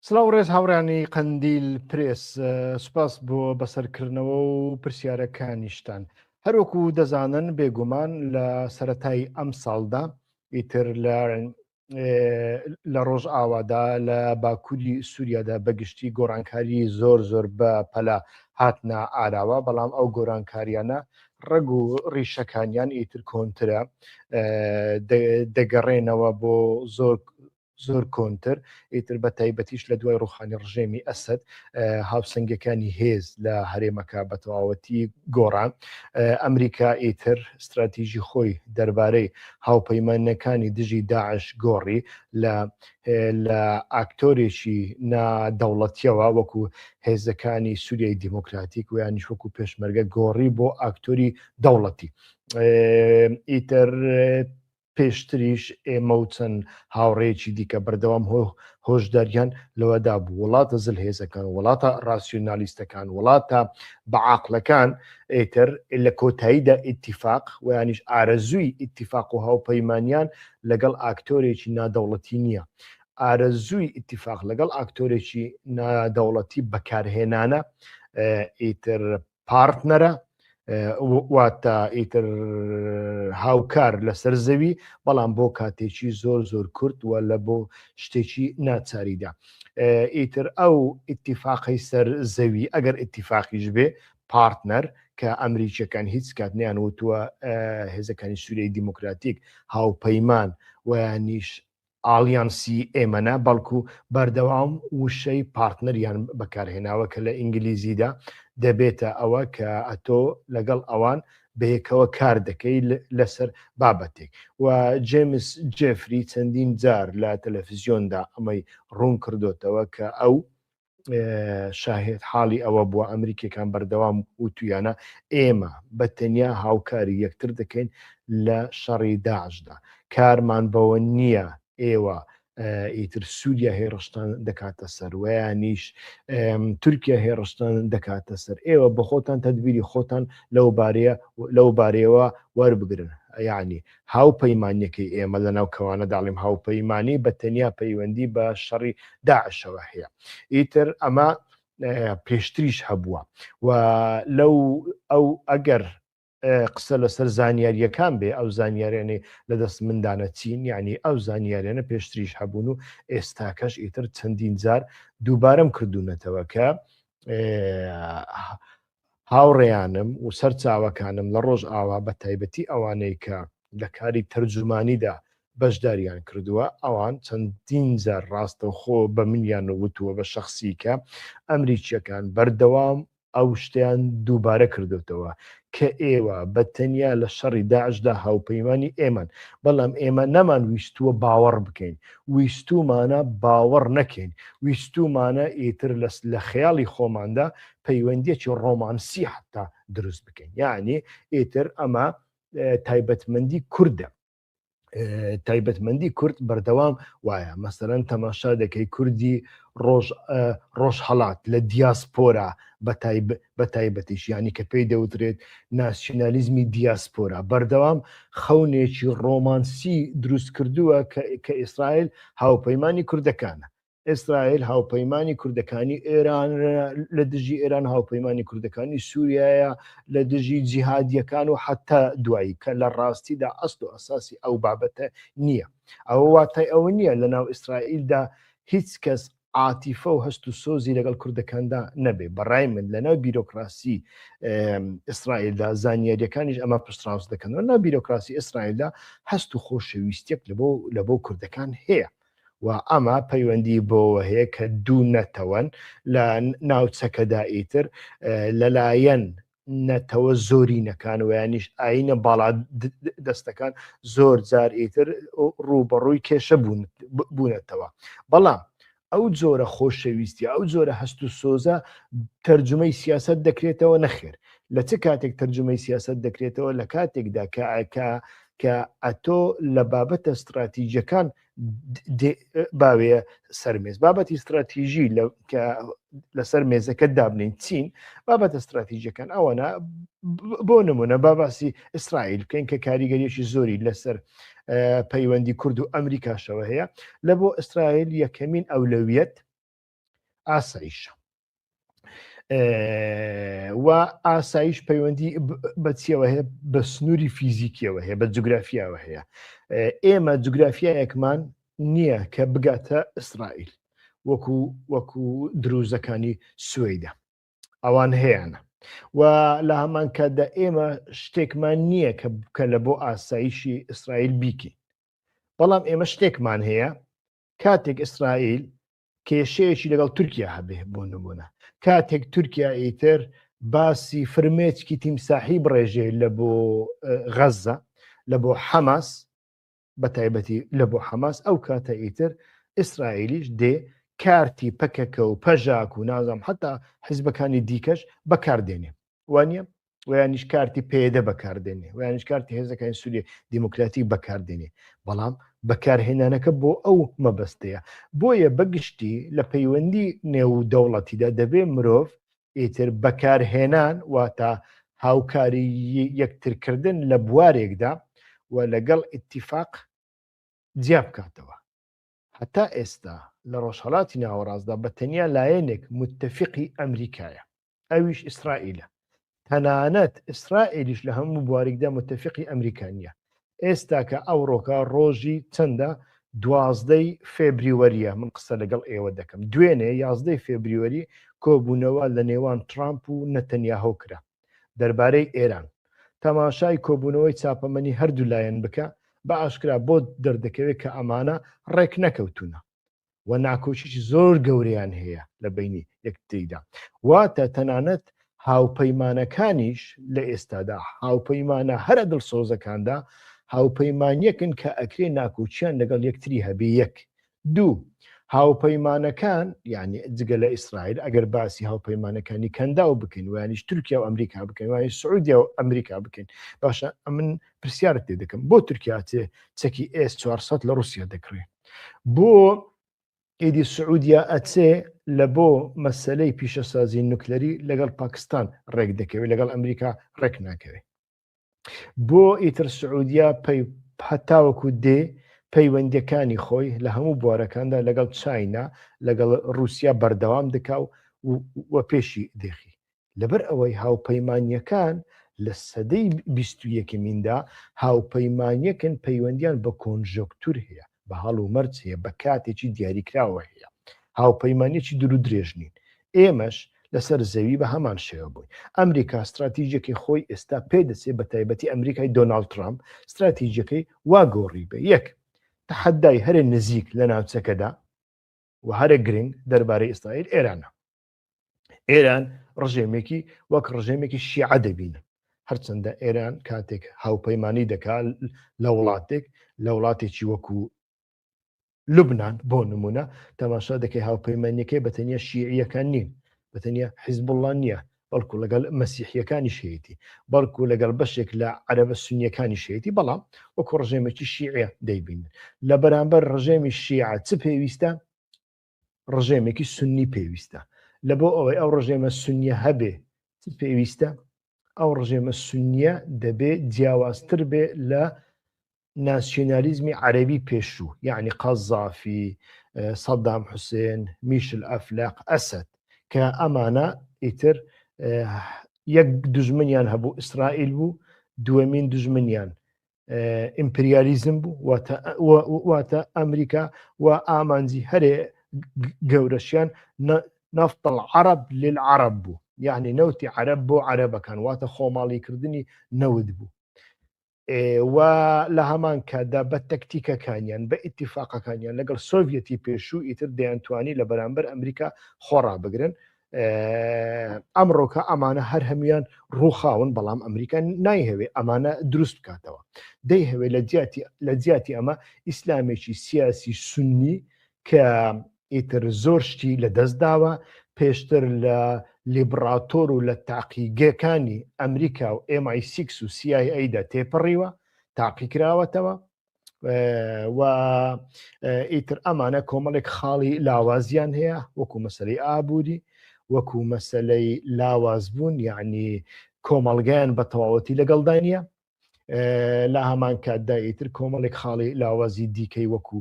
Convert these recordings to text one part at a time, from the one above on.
سڵاو ڕێز هاوڕیانی قەندیل پرێس، سوپاس بۆ بەسەرکردنەوە و پرسیارەکانیشتان. هەروەکو دەزانن بێگومان لە سەتای ئەم ساڵدا ئیتر لە لە ڕۆژ ئاوادا لە باکووری سووریادا بەگشتی گۆڕانکاری زۆر زۆر بە پەلە هاتنە ئاراوە، بەڵام ئەو گۆرانکاریانە ڕەگ و ڕیشەکانیان ئیتر کۆنترە، دەگەڕێنەوە بۆ زۆر زۆر کۆنتر، ئیتر بە تایبەتیش لە دوای ڕوخانی ڕژێمی ئەسەد هاوسەنگەکانی هێز لە هەرێمەکە بە تەواوەتی گۆڕان. ئەمریکا ئیتر ستراتیژی خۆی دەربارەی هاوپەیمانەکانی دژی داعش گۆڕی لە لە ئاکتۆرێکی نادەوڵەتیەوە وەکو هێزەکانی سووریای دیموکراتیک و یانیش وەکو پێشمەرگە گۆڕی بۆ ئاکتۆری دەوڵەتی. ئیتر پێشتریش ئێمە و چەند هاوڕێیەکی دیکە بەردەوام هۆشداریان لەوەدا بوو وڵاتە زلهێزەکان، وڵاتە ڕاسیۆنالیستەکان، وڵاتە بەعاقلەکان ئیتر لە کۆتاییدا ئیتیفاق و یانیش ئارەزووی ئیتیفاق و هاوپەیمانیان لەگەڵ ئاکتۆرێکی نادەوڵەتی نییە. ئارەزووی ئیتیفاق لەگەڵ ئاکتۆرێکی نادەوڵەتی بەکارهێنانە ئیتر پارتنەرە واتە ئیتر هاوکار لەسەر زەوی، بەڵام بۆ کاتێکی زۆر زۆر کورت و لە بۆ شتێکی ناچاریدا. ئیتر ئەو ئیتیفاقی سەر زەوی ئەگەر ئیتیفاقیش بێ پارتنەر کە ئەمریکیەکان هیچ کات نیان وتووە هێزەکانی سووریای دیموکراتیک هاوپەیمان ویانیش ئاڵیانسی ئێمەنە، بەڵکو بەردەوام وشەی پارتنەریان بەکارهێناوە کە لە ئینگلیزیدا دەبێتە ئەوە کە ئەتۆ لەگەڵ ئەوان بەیەکەوە کار دەکەی لەسەر بابەتێک. و جێمس جێفری چەندین جار لە تەلەفزیۆندا ئەمەی ڕوون کردۆتەوە کە ئەو شاهێد حاڵی ئەوە بووە ئەمریکیەکان بەردەوام وتویانە ئێمە بە تەنیا هاوکاری یەکتر دەکەین لە شەڕی داعشدا، کارمان بەوە نییە ئێوە ئیتر سووریا هێڕشتان دەکاتە سەر ویانیش تورکیا هێڕشتان دەکاتە سەر، ئێوە بەخۆتان تدبیری خۆتان لەو بارەیە لەو بارەیەوە وەربگرن. یعنی هاوپەیمانیەکەی ئێمە لە ناو کەوانە داڵیم هاوپەیمانی بە تەنیا پەیوەندی بە شەڕی داعشەوە هەیە. ئیتر ئەمە پێشتریش هەبووە و لەو ئەو ئەگەر قسە لەسەر زانیاریەکان بێ، ئەو زانیاریانەی لە دەست مندانە چین، یعنی ئەو زانیاریانە پێشتریش هەبوون و ئێستاکەش ئیتر چەندین جار دووبارەم کردوونەتەوە کە هاوڕێیانم و سەرچاوەکانم لە ڕۆژئاوا بە تایبەتی ئەوانەی کە لە کاری تەرجومانیدا بەشداریان کردووە، ئەوان چەندین جار ڕاستەوخۆ بە منیان وتووە بە شەخسی کە ئەمریکییەکان بەردەوام ئەو شتەیان دووبارە کردۆتەوە کە ئێوە بە تەنیا لە شەڕی داعشدا هاوپەیمانی ئێمەن، بەڵام ئێمە نەمان ویستووە باوەڕ بکەین، ویستوومانە باوەڕ نەکەین، ویستوومانە ئیتر لە خەیاڵی خۆماندا پەیوەندیەکی ڕۆمانسی حتا دروست بکەین. یعنی ئیتر ئەمە تایبەتمەندی کوردە، تایبەتمەندی کورد بەردەوام وایە. مەسەرەن تەماشا دەکەی کوردی ڕۆژ ڕۆژهەڵات لە دیاسپۆرا بە تایبەتیش، یعنی کە پێی دەوترێت ناسیۆنالیزمی دیاسپۆرا، بەردەوام خەونێکی ڕۆمانسی دروست کردووە کە ئیسرائیل هاوپەیمانی کوردەکانە، ئیسرائیل هاوپەیمانی کوردەکانی ئێران لە دژی ئێران، هاوپەیمانی کوردەکانی سووریایە لە دژی جیهادیەکان و حتا دوایی، کە لە ڕاستیدا ئەسل و ئەساسی ئەو بابەتە نییە. ئەوە واتای ئەوە نییە لە ناو ئیسرائیلدا هیچ کەس عاتیفە و هەست و سۆزی لەگەڵ کوردەکاندا نەبێ. بەڕای من لەناو بیرۆکراسی ئیسرائیلدا زانیاریەکانیش ئەمە پشتڕاست دەکەنەوە، ناو بیرۆکراسی ئیسرائیلدا هەست و خۆشەویستیەک لە بۆ کوردەکان هەیە و ئەمە پەیوەندی بەوە هەیە کە دوو نەتەوەن لە ناوچەکەدا، ئیتر لەلایەن نەتەوە زۆرینەکان و یانیش ئاینە باڵا دەستەکان زۆر جار ئیتر ڕووبەڕووی کێشە بوونەتەوە. بەڵام ئەو جۆرە خۆشەویستی، ئەو جۆرە هەست و سۆزە تەرجمەی سیاست دەکرێتەوە؟ نەخێر. لە چ کاتێک تەرجمەی سیاست دەکرێتەوە؟ لە کاتێکدا کە کە ئەتۆ لە بابەتە استراتیژەکان باوێ سەر مێز. بابەتی استراتیژی لەسەر مێزەکە دابنین چین؟ بابەتە استراتیژەکان ئەوەنا، بۆ نمونە با باسی ئیسرائیل بکەین کە کاریگەریەکی زۆری لەسەر پەیوەندی کورد و ئەمریکاشەوە هەیە. لە بۆ ئیسرائیل یەکەمین ئەولەویەت ئاسایشە. و ئاسایش پەیوەندی بە چیەوە هەیە بە سنووری فیزیکیەوە هەیە بە جوگرافیاوە هەیە ئێمە جوگرافیایەکمان نییە کە بگاتە ئیسرائیل وەکو وەکو دروزەکانی سوەیدا ئەوان هەیەە و لە هەمان کاتدا ئێمە شتێکمان نییە کە بکە لە بۆ ئاسایشی ئیسرائیل بیکەین بەڵام ئێمە شتێکمان هەیە کاتێک ئیسرائیل کێشەیەکی لەگەڵ تورکیا هەبێ بۆ نمونە کاتێک تورکیا ئیتر باسی فرمێچکی تیمساحی بڕێژێ لە بۆ غەزە لە بۆ حەماس بە تایبەتی لە بۆ حەماس ئەو کاتە ئیتر ئیسرائیلیش دێ کارتی پەکەکە و پەژاک و نازام حتا حیزبەکانی دیکەش بەکاردێنێ وانە ویانیش کارتی پێدە بەکاردێنێ ویانیش کارتی هێزەکانی سووریە دیموکراتی بەکاردێنێ بەڵام بەکارهێنانەکە بۆ ئەو مەبەستەیە بۆیە بەگشتی لە پەیوەندی نێو دەوڵەتیدا دەبێ مرۆڤ ئیتر بەکارهێنان واتە هاوکاری یەکترکردن لە بوارێکدا و لەگەڵ ئیتیفاق جیا بکاتەوە هەتا ئێستا لە ڕۆژهەڵاتی ناوەڕاستدا بە تەنیا لایەنێک متفقی ئەمریکایە ئەویش ئیسرائیلە تەنانەت ئیسرائیلیش لە هەموو بوارێکدا متفقی ئەمریکا نییە ئێستا کە ئەوڕۆکە ڕۆژی چەندە دوازدەی فێبریوەریە من قسە لەگەڵ ئێوە دەکەم دوێنێ یازدەی فێبریوەری کۆبوونەوە لە نێوان ترامپ و نەتەنیاهۆ کرا دەربارەی ئێران تەماشای کۆبوونەوەی چاپەمەنی هەردوو لایەن بکە بە ئاشکرا بۆت دەردەکەوێت کە ئەمانە ڕێک نەکەوتونە و ناکۆکیی زۆر گەورەیان هەیە لە بینی یەکتریدا واتە تەنانەت هاوپەیمانەکانیش لە ئێستادا هاوپەیمانە هەرە دڵسۆزەکاندا هاوپەیمانیەکن کە ئەکرێ ناکۆکیان لەگەڵ یەکتری هەبێ یەک دوو هاوپەیمانەکان یعنی جگە لە ئیسرائیل ئەگەر باسی هاوپەیمانەکانی کەنداو بکەین ویانیش تورکیا و ئەمریکا بکەین وانی سعودیا و ئەمریکا بکەین باشە ئەمن پرسیارت لێ دەکەم بۆ تورکیا چێ چەکی ئێس 400 لە رووسیا دەکڕێ بۆ ئیدی سعودیا ئەچێ لە بۆ مەسلەی پیشەسازی نوکلەری لەگەڵ پاکستان ڕێک دەکەوێت لەگەڵ ئەمریکا ڕێک ناکەوێت بۆ ئیتر سعودیا پەی هەتاوەکو دێ پەیوەندیەکانی خۆی لە هەموو بوارەکاندا لەگەڵ چاینا لەگەڵ رووسیا بەردەوام دکا و و پێشی دێخی لەبەر ئەوەی هاوپەیمانیەکان لە سەدەی بیست و یەکەمیندا هاوپەیمانیەکن پەیوەندیان بە کۆنژۆکتور هەیە، بە هەڵ و مەرج هەیە، بە کاتێکی دیاریکراوە هەیە. هاوپەیمانیەکی دوور و درێژ نین. ئێمەش لەسەر زەوی بە هەمان شێوە بووین. ئەمریکا ستراتیجیەکەی خۆی ئێستا پێدەچێ بە تایبەتی ئەمریکای دۆناڵد ترامپ ستراتیجیەکەی وا گۆڕیبێ. یەک، تەحەدای هەرە نزیک لە ناوچەکەدا و هەرە گرنگ دەربارەی ئیسرائیل ئێرانە. ئێران ڕژێمێکی وەک ڕژێمێکی شیعە دەبینن هەرچەندە ئێران کاتێک هاوپەیمانی دەکات لە وڵاتێک لە وڵاتێکی وەکو لوبناان بۆ نمونە تەماشا دەکەی هاوپەیمانیەکەی بە تەنیا شیعیەکان نین بە تەنیا حیزبوڵڵا نییە بەڵکو لەگەڵ مەسیحیەکانی شەیەتی بەڵکو لەگەڵ بەشێک لە عەرەبە سونیەکانی شەیەتی بەڵام وەکو ڕژێمێکی شیعە دەیبین لە بەرامبەر ڕژێمی شیعە چ پێویستە ڕژێمێکی سنی پێویستە لە بۆ ئەوەی ئەو ڕژێمە سنیە هەبێ چ پێویستە ئەو ڕژێمە سنیە دەبێ جیاوازتر بێ لە ناسیۆنالیزمی عەربی پێشوو یعنی قەزافی سەدام حوسێن میشل ئەفلاق ئەسەد کە ئەمانە ئیتر یەک دژمنیان هەبوو ئیسرائیل بوو دووەمین دژمنیان ئیمپریالیزم بوو واتە ئەمریکا و ئامانجی هەرێ گەورەشیان نفط العرب للعرب بوو یعنی نەوتی عەرەب بۆ عەرەبەکان واتە خۆماڵیکردنی نەوت بوو و لە هەمان کاتدا بە تەکتیکەکانیان بە ئیتیفاقەکانیان لەگەڵ سۆڤەتی پێشوو ئیتر دەیانتوانی لە بەرامبەر ئەمریکا خۆڕابگرن ئەمڕۆکە ئەمانە هەر هەمویان ڕووخاون بەڵام ئەمریکا نایهەوێ ئەمانە دروست بکاتەوە دەیهەوێ لە جیاتی لە جیاتی ئەمە ئیسلامێکی سیاسی سنی کە ئیتر زۆر شتی لە دەست داوە پێشتر لە لیبراتۆر و لە تاقیگەکانی ئەمریکا و MI6 و CIA دا تێپەڕیوە تاقیکراوەتەوە و ئیتر ئەمانە کۆمەڵێک خاڵی لاوازیان هەیە وەکو مەسلەی ئابووری وەکو مەسلەی لاوازبوون یعنی کۆمەڵگایان بە تەواوەتی لەگەڵدا نییە. لە هەمان کاتدا ئیتر کۆمەڵێک خاڵی لاوازی دیکەی وەکو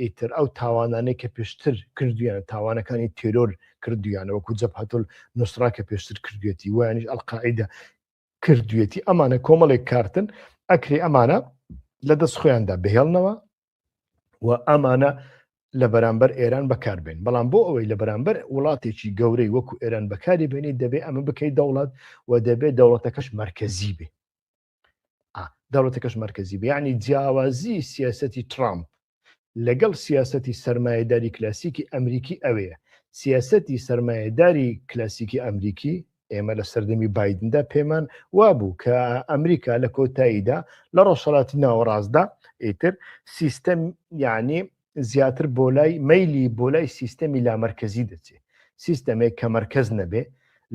ئیتر ئەو تاوانانەی کە پێشتر کردویان، تاوانەکانی تێرۆر کردویانە، وەکو جەبهەتول نوسرا کە پێشتر کردوێتی ویانیش ئەلقاعیدە کردوێتی، ئەمانە کۆمەڵێک کارتن ئەکرێ ئەمانە لە دەست خۆیاندا بهێڵنەوە و ئەمانە لە بەرامبەر ئێران بەکاربێن. بەڵام بۆ ئەوەی لە بەرامبەر وڵاتێکی گەورەی وەکو ئێران بەکاری بێنیت، دەبێ ئەمە بکەیت دەوڵەت و دەبێت دەوڵەتەکەش مەرکەزی بێ. دەوڵەتەکەش مەرکەزی بێ، یعنی جیاوازی سیاسەتی ترامپ لەگەڵ سیاسەتی سەرمایەداری کلاسیکی ئەمریکی ئەوەیە. سیاسەتی سەرمایەداری کلاسیکی ئەمریکی ئێمە لە سەردەمی بایدندا پێمان وابوو کە ئەمریکا لە کۆتاییدا لە ڕۆژهەڵاتی ناوەڕاستدا ئیتر سیستەم یعنی زیاتر بۆ لای مەیلی بۆ لای سیستەمی لامەرکەزی دەچێ، سیستەمێک کە مەرکەز نەبێ،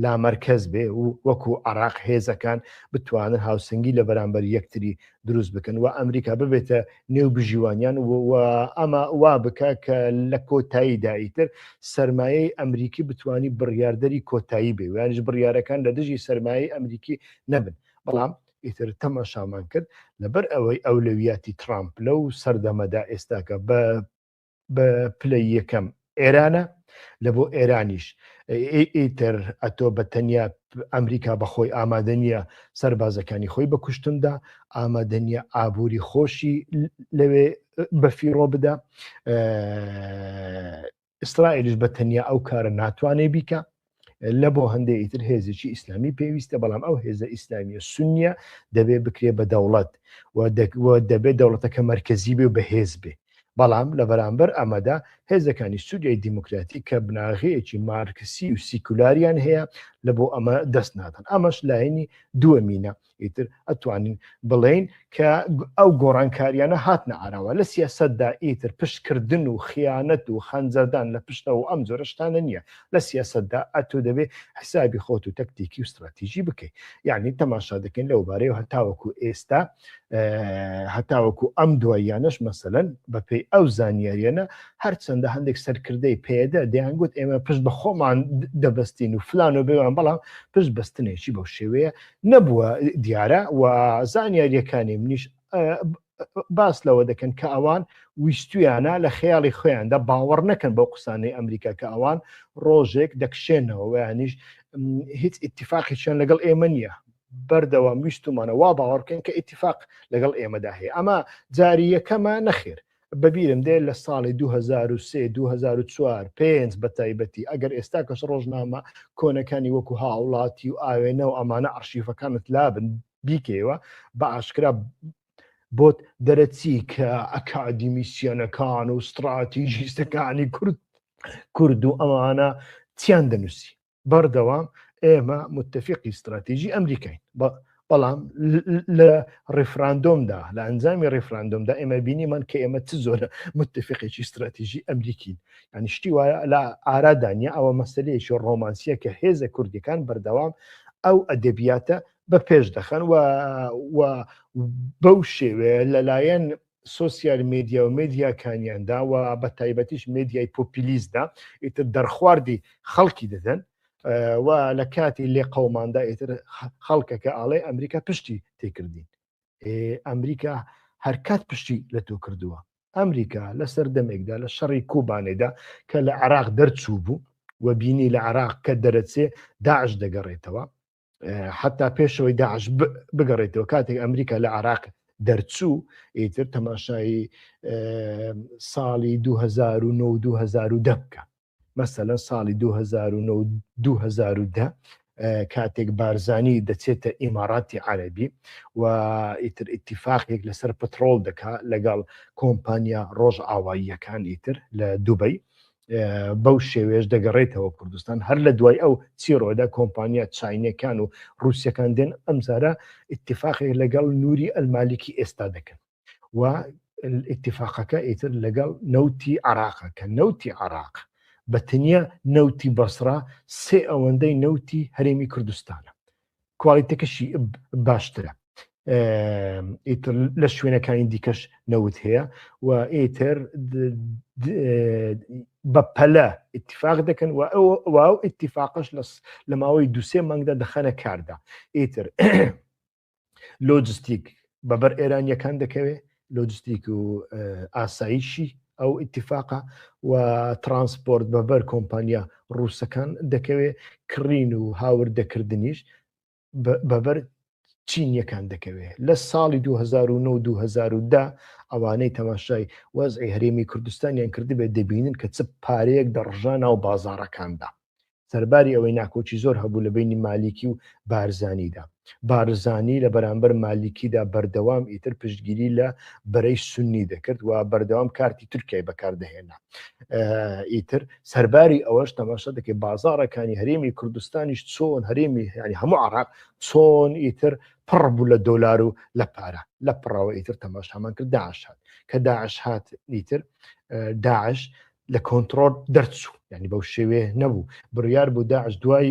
لامەرکەز بێ و وەکو عراق هێزەکان بتوانن هاوسەنگی لە بەرامبەر یەکتری دروست بکەن و ئەمریکا ببێتە نێو بژیوانیان و ئەمە وا بکە کە لە کۆتاییدا ئیتر سەرمایەی ئەمریکی بتوانی بڕیاردەری کۆتایی بێ ویانیش بڕیارەکان لە دژی سەرمایەی ئەمریکی نەبن. بەڵام ئیتر تەماشامان کرد لەبەر ئەوەی ئەولەویاتی ترامپ لەو سەردەمەدا ئێستاکە بە بە پلەی یەکەم ئێرانە، لە بۆ ئێرانیش ئیتر ئەتۆ بە تەنیا ئەمریکا بەخۆی ئامادە نییە سەربازەکانی خۆی بە کوشتندا، ئامادە نییە ئابووری خۆشی لەوێ بە فیڕۆ بدا، ئیسرائیلیش بە تەنیا ئەو کارە ناتوانێ بیکە. لە بۆ هەندێ ئیتر هێزێکی ئیسلامی پێویستە، بەڵام ئەو هێزە ئیسلامیە سونیە دەبێ بکرێ بە دەوڵەت و دەبێت دەوڵەتەکە مەرکەزی بێ و بەهێز بێ. بەڵام لە بەرامبەر ئەمەدا هێزەکانی سوریای دیموکراتی کە بناغەیەکی مارکسی و سیکولاریان هەیە لە بۆ ئەمە دەست نادەن. ئەمەش لایەنی دووەمینە. ئیتر ئەتوانین بڵێین کە ئەو گۆڕانکاریانە هاتنە ئاراوە لە سیاسەتدا. ئیتر پشتکردن و خیانەت و خەنجەردان لە پشتەوە و ئەم جۆرە شتانە نییە لە سیاسەتدا. ئەتۆ دەبێ حسابی خۆت و تەکتیکی و ستراتیژی بکەیت. یعنی تەماشا دەکەین لەو بارەیەوە هەتاوەکو ئێستا، هەتاوەکو ئەم دواییانەش، مەسەلەن بەپێی ئەو زانیاریانە، هەرچەندە هەندێک سەرکردەی پەیەدە دەیانگوت ئێمە پشت بە خۆمان دەبەستین و فلان و بێوان، بەڵام پشت بەستنێکی بەو شێوەیە نەبووە دیارە. و زانیاریەکانی منیش باس لەوە دەکەن کە ئەوان ویستویانە لە خەیاڵی خۆیاندا باوەڕ نەکەن بەو قسانەی ئەمریکا کە ئەوان ڕۆژێک دەکشێنەوە ویانیش هیچ ئیتفاقیشیان لەگەڵ ئێمە نییە. بەردەوام ویستومانە وا باوەڕ بکەین کە ئیتفاق لەگەڵ ئێمەدا هەیە. ئەمە جاری یەکەمە؟ نەخێر. بەبیرم دێ لە ساڵی 2003، 2004، 5 بە تایبەتی، ئەگەر ئێستا کەس ڕۆژنامە کۆنەکانی وەکو هاوڵاتی و ئاوێنە و ئەمانە ئەرشیفەکانت لابن بیکەیەوە، بە ئاشکرا بۆت دەرەچی کە ئەکادیمیسیەنەکان و ستراتیژیستەکانی کورد و ئەمانە چیان دەنووسی. بەردەوام ئێمە متفقی ستراتیژی ئەمریکاین، بەڵام لە ڕیفراندۆمدا، لە ئەنجامی ڕیفراندۆمدا ئێمە بینیمان کە ئێمە چ زۆرە متفقێکی ستراتیژی ئەمریکین. یعنی شتی وایە لە ئارادانە. ئەوە مەسلەیەکی ڕۆمانسیە کە هێزە کوردیەکان بەردەوام ئەو ئەدەبیاتە بە پێش دەخەن و بەو شێوەیە لەلایەن سۆسیال میدیا و مێدیاکانیاندا و بە تایبەتیش مێدیای پۆپیلیستدا ئیتر دەرخواردی خەڵکی دەدەن و لە کاتی لێ قەوماندا ئیتر خەڵکەکە ئاڵێ ئەمریکا پشتی تێکردین. ئەمریکا هەرکات پشتی لە تۆ کردووە. ئەمریکا لە سەردەمێکدا لە شەڕی کوبانێدا کە لە عراق دەرچوو بوو و بینی لە عراق کە دەرەچێ داعش دەگەڕێتەوە، حتا پێشەوەی داعش بگەڕێتەوە، کاتێک ئەمریکا لە عراق دەرچوو، ئیتر تەماشایی ساڵی 2009، 2010 بکە. مەسەلەن ساڵی 2009، 2010 کاتێک بارزانی دەچێتە ئیماراتی عەربی و ئیتر ئیتفاقێک لەسەر پترۆل دەکا لەگەڵ کۆمپانیا ڕۆژ ئاواییەکان ئیتر لە دوبەی، بەو شێوێش دەگەڕێتەوە کوردستان. هەر لە دوای ئەو چی ڕۆدا؟ کۆمپانیا چینەکان و رووسەکان دێن ئەمجارە ئیتفاقێک لەگەڵ نوری ئەلمالیکی ئێستا دەکەن و ئیتفاقەکە ئیتر لەگەڵ نەوتی عراقە، کە نەوتی عراق بە تەنیا نەوتی بەسرا سێ ئەوەندەی نەوتی هەرێمی کوردستانە، کوالیتەکەشی باشترە. ئیتر لە شوێنەکانی دیکەش نەوت هەیە و ئیتر بە پەلە ئیتفاق دەکەن و ئەو ئیتفاقش لە ماوەی دوسێ مانگدا دەخەنە کاردا. ئیتر لۆجستیک بەبەر ئێرانیەکان دەکەوێ، لۆجستیک و ئاسایشی ئەو ئیتیفاقە و ترانسپۆرت بەبەر کۆمپانیا ڕووسەکان دەکەوێ، کڕین و هاوردەکردنیش بەبەر چینیەکان دەکەوێ. لە ساڵی 2009 2010 ئەوانەی تەماشای وەزعی هەرێمی کوردستانیان کردبێت دەبینن کە چ پارەیەک دەڕژا ناو بازاڕەکاندا. سەرباری ئەوەی ناکۆکی زۆر هەبوو لە بەینی مالیکی و بارزانیدا. بارزانی لە بەرامبەر مالیکیدا بەردەوام ئیتر پشتگیری لە بەرەی سوننی دەکرد و بەردەوام کارتی تورکیای بەکاردەهێنا. ئیتر سەرباری ئەوەش تەماشا دەکەی بازاڕەکانی هەرێمی کوردستانیش چۆن هەرێمی یعنی هەموو عراق چۆن ئیتر پڕ بوو لە دۆلار و لە پارە. لە پڕەوە ئیتر تەماشامان کرد داعش هات. کە داعش هات ئیتر داعش لە کۆنتڕۆڵ دەرچوو، یعنی بەو شێوەیە نەبوو. بڕیار بوو داعش دوای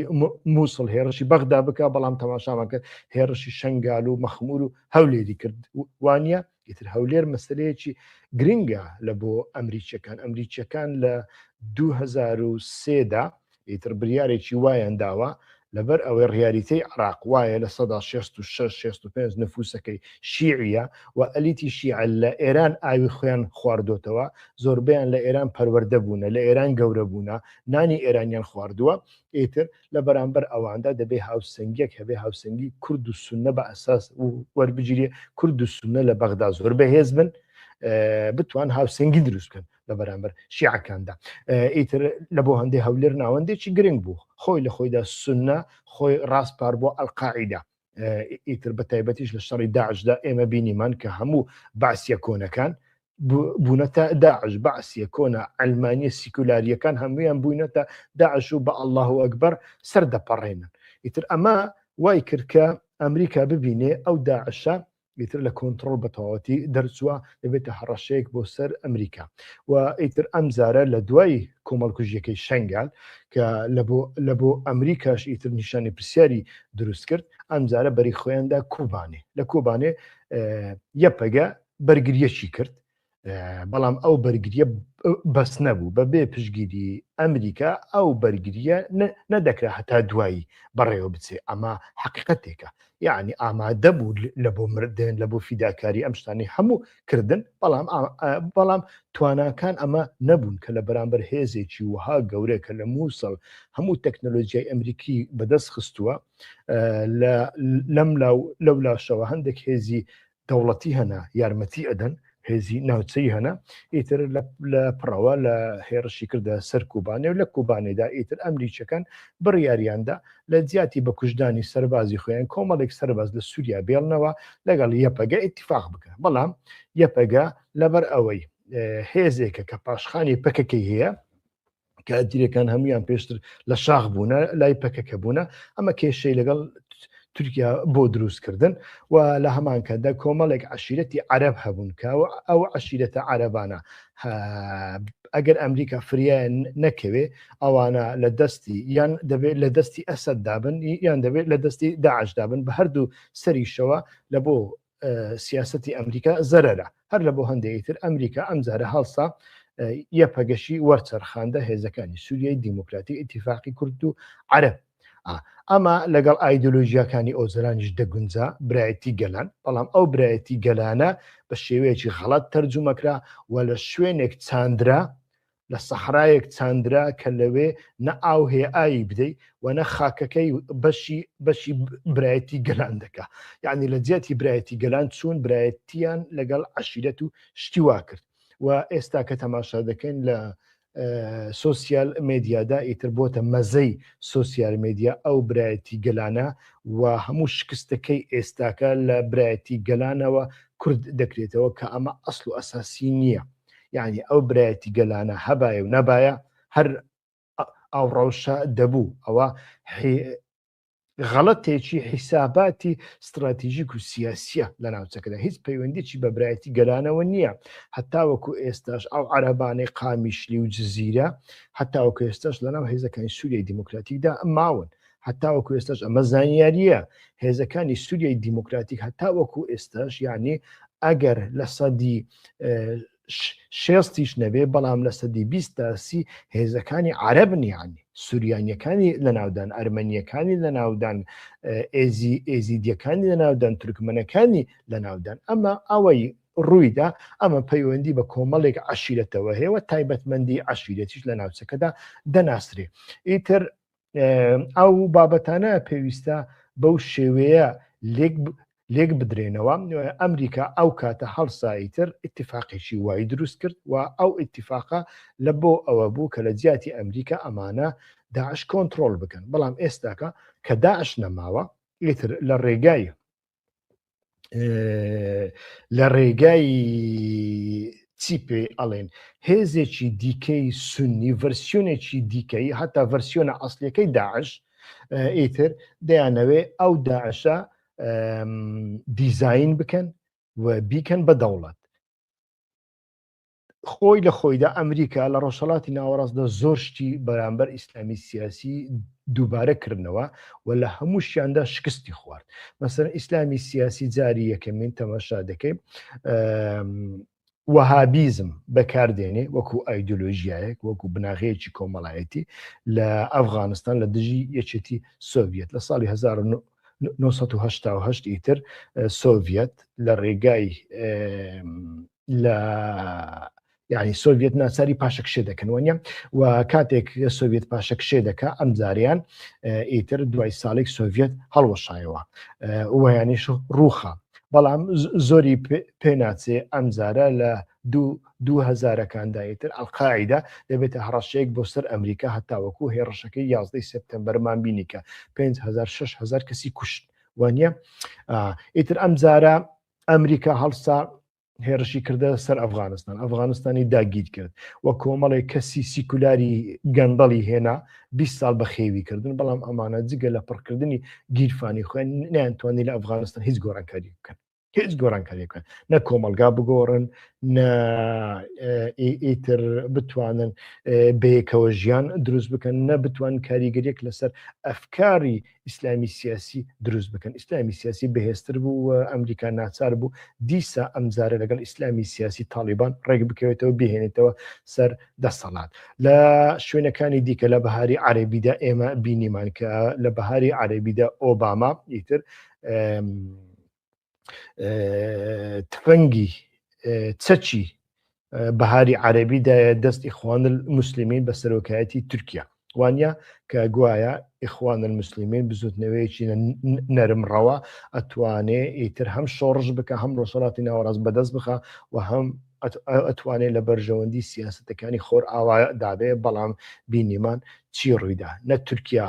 مووسڵ هێڕشی بەغدا بکە، بەڵام تەماشامان کرد هێڕشی شنگال و مەخمور و هەولێری کرد، وانە؟ ئیتر هەولێر مەسلەیەکی گرنگە لە بۆ ئەمریکیەکان. ئەمریکیەکان لە 2003 دا ئیتر بریارێکی وایان داوە، لەبەر ئەوەی ڕیالیتەی عراق وایە لە سەدا 66 65 نفوسەکەی شیعیە و ئەلیتی شیعە لە ئێران ئاوی خۆیان خواردۆتەوە، زۆربەیان لە ئێران پەروەردە بوونە، لە ئێران گەورە بوونە، نانی ئێرانیان خواردووە، ئیتر لە بەرامبەر ئەواندا دەبێ هاوسەنگیەک هەبێ، هاوسەنگی کورد و سوننە بە ئەساس وەربگیرێ، کورد و سوننە لە بەغدا زۆر بەهێز بن، بتوان هاوسەنگی دروست بکەن لە بەرامبەر شیعەکاندا. ئیتر لە بۆ هەندێ هەولێر ناوەندێکی گرنگ بوو، خۆی لە خۆیدا سوننە خۆی ڕاسپار بۆ ئەلقاعیدە. ئیتر بە تایبەتیش لە شەڕی داعشدا ئێمە بینیمان کە هەموو بەعسیە کۆنەکان بوونەتە داعش، بەعسیە کۆنە ئەلمانیە سیکولاریەکان هەمویان بووینەتە داعش و بە ئەلله و ئەکبەر سەر دەپەڕێنن. ئیتر ئەمە وای کرد کە ئەمریکا ببینێ ئەو داعشە ئیتر لە کۆنتڕۆڵ بە تەواوەتی دەرچووە، دەبێتە هەڕەشەیەک بۆ سەر ئەمریکا. و ئیتر ئەم جارە لە دوای کۆمەڵکوژیەکەی شەنگال کە لە بۆ ئەمریکاش ئیتر نیشانی پرسیاری دروست کرد، ئەم جارە بەری خۆیاندا کوبانێ. لە کوبانێ یەپەگە بەرگریەکی کرد، بەڵام ئەو بەرگریە بەس نەبوو. بە بێ پشگیری ئەمریکا ئەو بەرگریە نەدەکرا هەتا دوایی بەڕێوە بچێ. ئەمە حقیقەتێکە، یعنی ئامادە بوو لە بۆ مردن، لە بۆ فیداکاری، ئەم شتانی هەموو کردن، بەڵام تواناکان ئەمە نەبوون کە لە بەرامبەر هێزێکی وەها گەورە کە لە مووسڵ هەموو تەکنەلۆژیای ئەمریکی بەدەست خستووە، لەم لەو لاشەوە هەندێک هێزی دەوڵەتی هەنە یارمەتی ئەدەن، هێزی ناوچەی هەنە. ئیتر لە پڕەوە لە هێڕشی کردە سەر کوبانێ و لە کوبانێدا ئیتر ئەمریکیەکان بڕیاریاندا لە جیاتی بە کوشدانی سەربازی خۆیان کۆمەڵێک سەرباز لە سووریا بێڵنەوە لەگەڵ یەپەگە ئیتیفاق بکەن. بەڵام یەپەگە لەبەر ئەوەی هێزێکە کە پاشخانی پەکەکەی هەیە، کە ئەتیرەکان هەمویان پێشتر لە شاخ بوونە لای پەکەکە بوونە، ئەمە کێشەی لەگەڵ تورکیا بۆ دروستکردن. و لە هەمان کاتدا کۆمەڵێک عشیرەتی عەرەب هەبوون کە ئەو عشیرەتە عەرەبانە ئەگەر ئەمریکا فریایان نەکەوێ ئەوانە لە دەستی یان دەبێت لە دەستی ئەسەد دابن یان دەبێت لە دەستی داعش دابن، بە هەردوو سەریشەوە لە بۆ سیاسەتی ئەمریکا زەرەرە. هەر لە بۆ هەندێک تر ئەمریکا ئەمجارە هەڵسا یەپەگەشی وەرچەرخاندە هێزەکانی سووریای دیموکراتی ئیتیفاقی کورد و عەرەب. ئەمە لەگەڵ ئایدۆلۆژیاکانی ئۆجەلانیش دەگونجا، برایەتی گەلان، بەڵام ئەو برایەتی گەلانە بە شێوەیەکی غەڵەت تەرجومەکرا و لە شوێنێک چاندرا، لە سەحرایەک چاندرا کە لەوێ نە ئاو هەیە ئاوی بدەی و نە خاکەکەی بەشی بەشی برایەتی گەلان دەکا. یعنی لە جیاتی برایەتی گەلان چوون برایەتیان لەگەڵ عەشیرەت و شتی وا کرد. و ئێستا کە تەماشا دەکەین لە سۆسیال مێدیادا ئیتر بۆتە مەزەی سۆسیال مێدیا ئەو برایەتی گەلانە و هەموو شکستەکەی ئێستاکە لە برایەتی گەلانەوە کورد دەکرێتەوە کە ئەمە ئەسڵ و ئەساسی نییە. یعنی ئەو برایەتی گەلانە هەبایە و نەبایە هەر ئەو ڕەوشە دەبوو. ئەوە غەڵەتێکی حیساباتی ستراتیژیک و سیاسیە لە ناوچەکەدا، هیچ پەیوەندیی بە برایەتی گەلانەوە نییە. هەتاوەکو ئێستاش ئەو عەرەبانەی قامیشلی و جزیرە هەتاوەکو ئێستاش لەناو هێزەکانی سووریای دیموکراتیکدا ماون. هەتاوەکو ئێستاش ئەمە زانیاریە، هێزەکانی سووریای دیموکراتیک هەتاوەکو ئێستاش یعنی ئەگەر لە سەدی شێستیش نەبێ بەڵام لە سەدی 20 تا 30 هێزەکانی عەرەبن یانی سوریانیەکانی لەناودان ئەرمەنیەکانی لەناودان ئێزی ئێزیدیەکانی لەناودان تورکمەنەکانی لەناودان ئەمە ئەوەی ڕوویدا ئەمە پەیوەندی بە کۆمەڵێک عەشیرەتەوە هەیە و تایبەتمەندی عەشیرەتیش لە ناوچەکەدا دەناسرێ ئیتر ئەو بابەتانە پێویستە بەو شێوەیە لێک لێک بدرێنەوە. ئەمریکا ئەو کاتە هەڵسا ئیتر ئیتیفاقێکی وای دروست کرد و ئەو ئیتیفاقە لە بۆ ئەوە بوو کە لە جیاتی ئەمریکا ئەمانە داعش کۆنترۆڵ بکەن، بەڵام ئێستاکە کە داعش نەماوە ئیتر لە ڕێگای لە ڕێگای چی پێ ئەڵێن هێزێکی دیکەی سنی ڤەرسیۆنێکی دیکەی هەتا ڤەرسیۆنە ئەسلیەکەی داعش ئیتر دەیانەوێ ئەو داعشە دیزین بکەن و بیکەن بە دەوڵەت خۆی لە خۆیدا ئەمریکا لە ڕۆژهەڵاتی ناوەڕاستدا زۆر شتی بەرامبەر ئیسلامی سیاسی دووبارە کردنەوە و لە هەمووشیاندا شکستی خوارد. مەسەلەن ئیسلامی سیاسی جاری یەکەمین تەماشا دەکەی وەهابیزم بەکاردێنێ وەکو ئایدۆلۆژیایەک وەکو بناغەیەکی کۆمەڵایەتی لە ئەفغانستان لە دژی یەکێتی سۆڤیەت لە ساڵی 1988 ئیتر سۆڤیەت لە ڕێگای لە یعنی سۆڤێت ناچاری پاشەکشێ دەکەن وانە و کاتێک سۆڤێت پاشەکشێ دەکا ئەمجاریان ئیتر دوای ساڵێک سۆڤێت هەڵوەشایەوە ویانیش ڕووخا بەڵام زۆری پێناچێ ئەمجارە لە دوو هەزارەکاندا ئیتر ئەلقاعیدە دەبێتە هەڕەشەیەک بۆ سەر ئەمریکا هەتاوەکو هێڕشەکەی یازدەی سێپتەمبەرمان بینی کە 5هزار 6هزار کەسی کوشت وانە ئیتر ئەمجارە ئەمریکا هەڵسا هێرشی کردە سەر ئەفغانستان ئەفغانستانی داگیر کرد و کۆمەڵێک کەسی سیکولاری گەندەڵی هێنا 20 ساڵ بەخێوی کردن بەڵام ئەمانە جگە لە پڕکردنی گیرفانی خوێن نیانتوانی لە ئەفغانستان هیچ گۆڕانکاری بکەن هیچ گۆڕانکاری بکەن نە کۆمەلگا بگۆڕن نە ئیتر بتوانن بەیەکەوە ژیان دروست بکەن نە بتوان کاریگەریەک لەسەر ئەفکاری ئیسلامی سیاسی دروست بکەن. ئیسلامی سیاسی بەهێزتر بوو و ئەمریکا ناچار بوو دیسا ئەمجارە لەگەڵ ئیسلامی سیاسی تاڵیبان ڕێک بکەوێتەوە بهێنێتەوە سەر دەسەڵات. لە شوێنەکانی دیکە لە بەهاری عەرەبیدا ئێمە بینیمان کە لە بەهاری عەرەبیدا ئۆباما ئیتر تفەنگی چەکی بەهاری عەربی دایە دەست ئیخوان المسلمین بە سەرۆکایەتی تورکیا وانە کە گوایە ئیخوان المسلمین بزوتنەوەیەکی نەرم ڕەوە ئەتوانێ ئیتر هەم شۆڕش بکە هەم ڕۆژهەڵاتی ناوەڕاست بەدەست بخە و هەم ئەتوانێت لە بەرژەوەندی سیاستەکانی خۆر ئاوا دابێ بەڵام بینیمان چی ڕوویدا نە تورکیا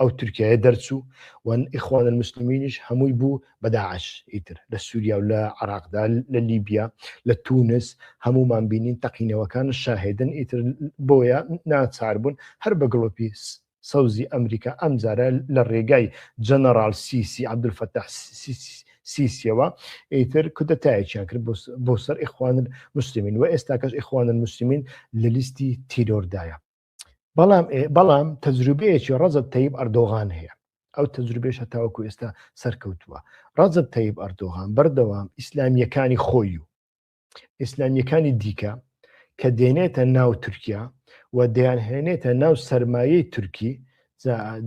ئەو تورکیایە دەرچوو و ئیخوان المسلمینیش هەمووی بوو بە داعش ئیتر لە سووریا و لە عراقدا لە لیبیا لە تونس هەمومان بینین تەقینەوەکان شاهێدن ئیتر بۆیە ناچار بوون هەر بە گڵۆپی سەوزی ئەمریکا ئەمجارە لە ڕێگای جەنەڕال سیسی عەبدولفەتاح سیسیەوە ئیتر کودەتایەکیان کرد بۆ سەر ئیخوان المسلمین و ئێستاکەش ئیخوان المسلمین لە لیستی تیرۆردایە. بەڵام بەڵام تەجروبەیەکی ڕەجەب تەیب ئەردۆغان هەیە ئەو تەجروبێش هەتاوەکو ئێستا سەرکەوتووە ڕەجەب تەیب ئەردۆغان بەردەوام ئیسلامیەکانی خۆی و ئیسلامیەکانی دیکە کە دێنێتە ناو تورکیا و دەیانهێنێتە ناو سەرمایەی تورکی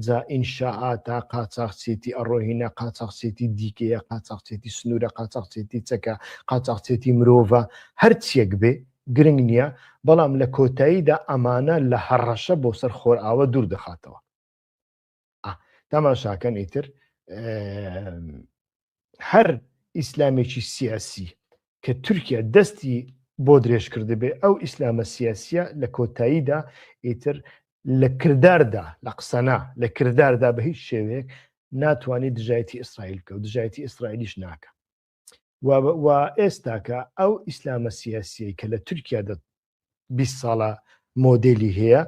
جا ئینشاعاتە قاچاخچێتی ئەڕۆهینە قاچاخچێتی دیکەیە قاچاخچێتی سنوورە قاچاخچێتی چەکە قاچاخچێتی مرۆڤە هەرچیەک بێ گرنگ نییە، بەڵام لە کۆتاییدا ئەمانە لە هەڕەشە بۆ سەر خۆرئاوا دوور دەخاتەوە. تەماشاکەن ئیتر هەر ئیسلامێکی سیاسی کە تورکیا دەستی بۆ درێژ کردبێ ئەو ئیسلامە سیاسیە لە کۆتاییدا ئیتر لە کرداردا لە قسەنا لە کرداردا بە هیچ شێوەیەک ناتوانێت دژایەتی ئیسرائیل بکە و دژایەتی ئیسرائیلیش ناکە. و ئێستاکە ئەو ئیسلامە سیاسیەی کە لە تورکیا دە 20 ساڵە مۆدێلی هەیە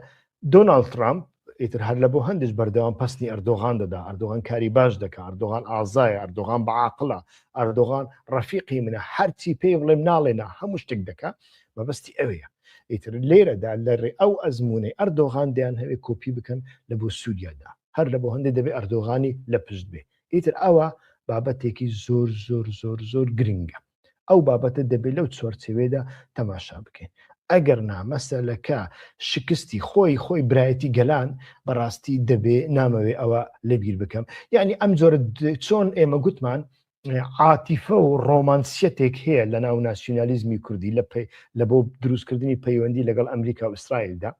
دۆناڵد ترامپ ئیتر هەر لە بۆ هەندێک بەردەوام پەسنی ئەردۆغان دەدا ئەردۆغان کاری باش دەکا ئەردۆغان ئازایە ئەردۆغان بەعاقلە ئەردۆغان ڕەفیقی منە هەرچی پێی بڵێم ناڵێنا هەموو شتێک دەکا مەبەستی ئەوەیە ئیتر لێرەدا لە ڕێ ئەو ئەزمونەی ئەردۆغان دەیان هەوێ کۆپی بکەن لە بۆ سووریادا هەر لە بۆ هەندێک دەبێ ئەردۆغانی لە پشت بێ ئیتر ئەوە بابەتێکی زۆر زۆر زۆر زۆر گرنگە. ئەو بابەتە دەبێت لەو چوارچێوەیەدا تەماشا بکەین. ئەگەر نا مەسەلەکە شکستی خۆی خۆی برایەتی گەلان بەڕاستی دەبێ نامەوێ ئەوە لەبیر بکەم یعنی ئەم جۆرە چۆن ئێمە گوتمان عاتیفە و ڕۆمانسیەتێک هەیە لە ناو ناسیونالیزمی کوردی لە لە بۆ دروستکردنی پەیوەندی لەگەڵ ئەمریکا و ئیسرائیلدا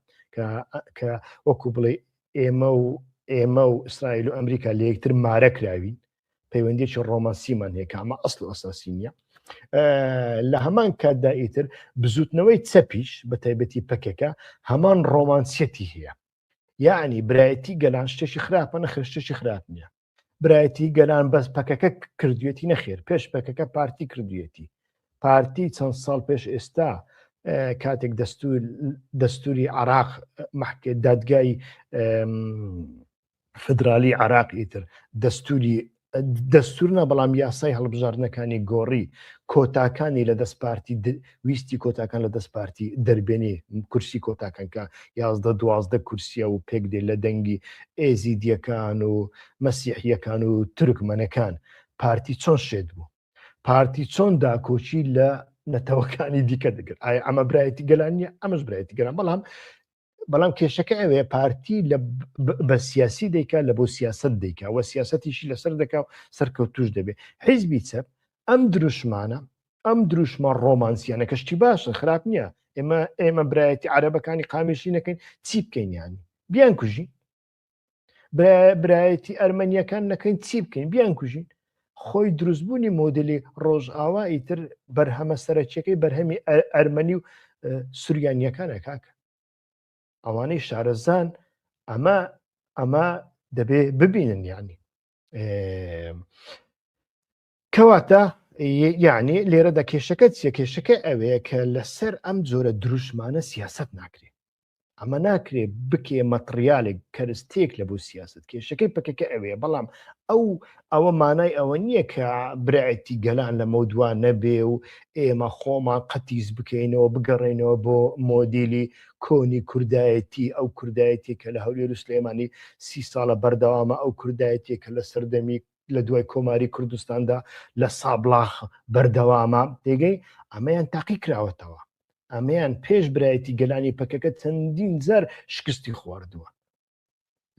کە وەکو بڵێ ئێمە و ئێمە و ئیسرائیل و ئەمریکا لە یەکتر مارە کراوین پەیوەندیکی ڕۆمانسیمان هەیە کە ئەمە ئەسڵ و ئەساسی نییە لە هەمان کاتدا ئیتر بزوتنەوەی چەپیش بە تایبەتی پەکەکە هەمان ڕۆمانسیەتی هەیە یعنی برایەتی گەلان شتێکی خراپە نەخێر شتێکی خراپ نییە برایەتی گەلان بەس پەکەکە کردوێتی نەخێر پێش پەکەکە پارتی کردوێتی پارتی چەند ساڵ پێش ئێستا کاتێک دەستور دەستوری عراق محکە دادگای فدرالی عراق ئیتر دەستوری دەستور نا بەڵام یاسای هەڵبژاردنەکانی گۆڕی کۆتاکانی لە دەست پارتی ویستی کۆتاکان لە دەست پارتی دەربێنێ کورسی کۆتاکان کە یازدە دوازدە کورسیە و پێک دێ لە دەنگی ئێزیدیەکان و مەسیحیەکان و تورکمەنەکان پارتی چۆن شێت بوو پارتی چۆن داکۆکی لە نەتەوەکانی دیکە دەگرت ئایا ئەمە برایەتی گەلان نیە ئەمەش برایەتی گەلان بەڵام بەڵام کێشەکە ئەوەیە پارتی لە بە سیاسی دەیکا لە بۆ سیاست دەیکا وە سیاسەتیشی لەسەر دەکا و سەرکەوتوش دەبێ حیزبی چەپ ئەم دروشمانە ئەم دروشمە ڕۆمانسیانە کە شتی باشن خراپ نییە ئێمە ئێمە برایەتی عەرەبەکانی قامیشی نەکەین چی بکەین یانی بیان کوژین برایەتی ئەرمەنیەکان نەکەین چی بکەین بیان کوژین خۆی دروستبوونی مۆدلی ڕۆژئاوا ئیتر بەرهەمە سەرەکیەکەی بەرهەمی ئەرمەنی و سوریانیەکانە کاکە ئەوانەی شارەزان ئەمە ئەمە دەبێ ببینن یعنی کەواتە یعنی لێرەدا کێشەکە چیە کێشەکە ئەوەیە کە لەسەر ئەم جۆرە دروشمانە سیاست ناکرێت ئەمە ناکرێ بکێ مەتریالێک کەرستێک لە بۆ سیاست کێشەکەی پەکەکە ئەوەیە بەڵام ئەو ئەوە مانای ئەوە نییە کە برایەتی گەلان لە مەودوا نەبێ و ئێمە خۆمان قەتیس بکەینەوە بگەڕێنەوە بۆ مۆدیلی کۆنی کوردایەتی ئەو کوردایەتی کە لە هەولێر و سلێمانی سی ساڵە بەردەوامە ئەو کوردایەتی کە لە سەردەمی لە دوای کۆماری کوردستاندا لە سابڵاخ بەردەوامە تێگەی ئەمەیان تاقی کراوەتەوە ئەمەیان پێش برایەتی گەلانی پەکەکە چەندین جار شکستی خواردووە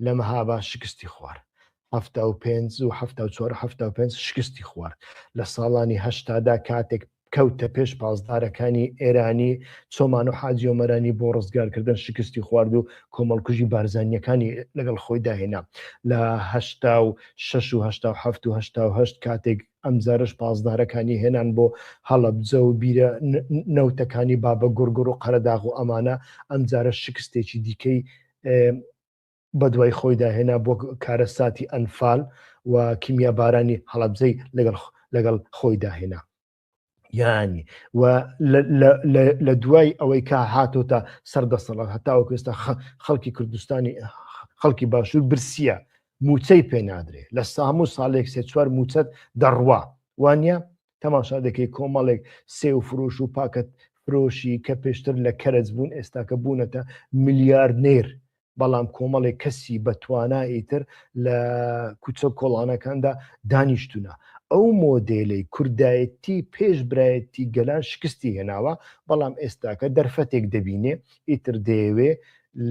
لە مەهابا شکستی خوارد 75 و 74 75 شکستی خوارد لە ساڵانی هەشتادا کاتێک کەوتە پێش پاسدارەکانی ئێرانی چۆمان و حاجی ئۆمەرانی بۆ ڕزگارکردن شکستی خوارد و کۆمەڵکوژی بارزانیەکانی لەگەڵ خۆی داهێنا لە 86 و 87 و 88 کاتێک ئەمجارەش پاسدارەکانی هێنان بۆ هەڵەبجە و بیرە نەوتەکانی بابە گوڕگوڕ و قەرەداغ و ئەمانە ئەمجارە شکستێکی دیکەی بەدوای خۆیدا هێنا بۆ کارەساتی ئەنفال و کیمیابارانی هەڵەبجەی لەگەڵ لەگەڵ خۆیدا هێنا یانی و لە دوای ئەوەی کە هاتۆتە سەر دەسەڵات هەتاوەکو ئێستا خەڵکی کوردستانی خەڵکی باشوور برسیە موچەی پێ نادرێ لە سامو ساڵێک سێ چوار موچەت دەڕوا وانە تەماشا دەکەی کۆمەڵێک سێو فرۆش و پاکەت فرۆشی کە پێشتر لە کەرەج بوون ئێستاکە بوونەتە ملیاردنێر بەڵام کۆمەڵێک کەسی بەتوانا ئیتر لە کوچە کۆڵانەکاندا دانیشتونە ئەو مۆدێلەی کوردایەتی پێش برایەتی گەلان شکستی هێناوە بەڵام ئێستاکە دەرفەتێک دەبینێ ئیتر دەیەوێ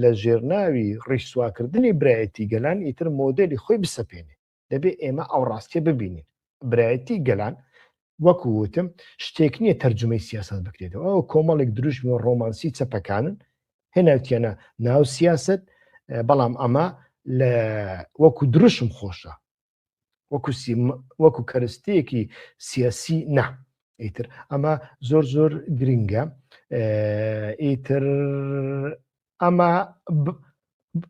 لە ژێرناوی ڕیسواکردنی برایەتی گەلان ئیتر مۆدێلی خۆی بسەپێنێ دەبێ ئێمە ئەو ڕاستیە ببینین برایەتی گەلان وەکو وتم شتێک نییە تەرجمەی سیاست بکرێتەوە ئەو کۆمەڵێک دروشمی و ڕۆمانسی چەپەکانن هێناوتیانە ناو سیاست بەڵام ئەمە لە وەکو دروشم خۆشە وەکو وەکو کەرستەیەکی سیاسی نا ئیتر ئەمە زۆر زۆر گرنگە ئیتر ئەمە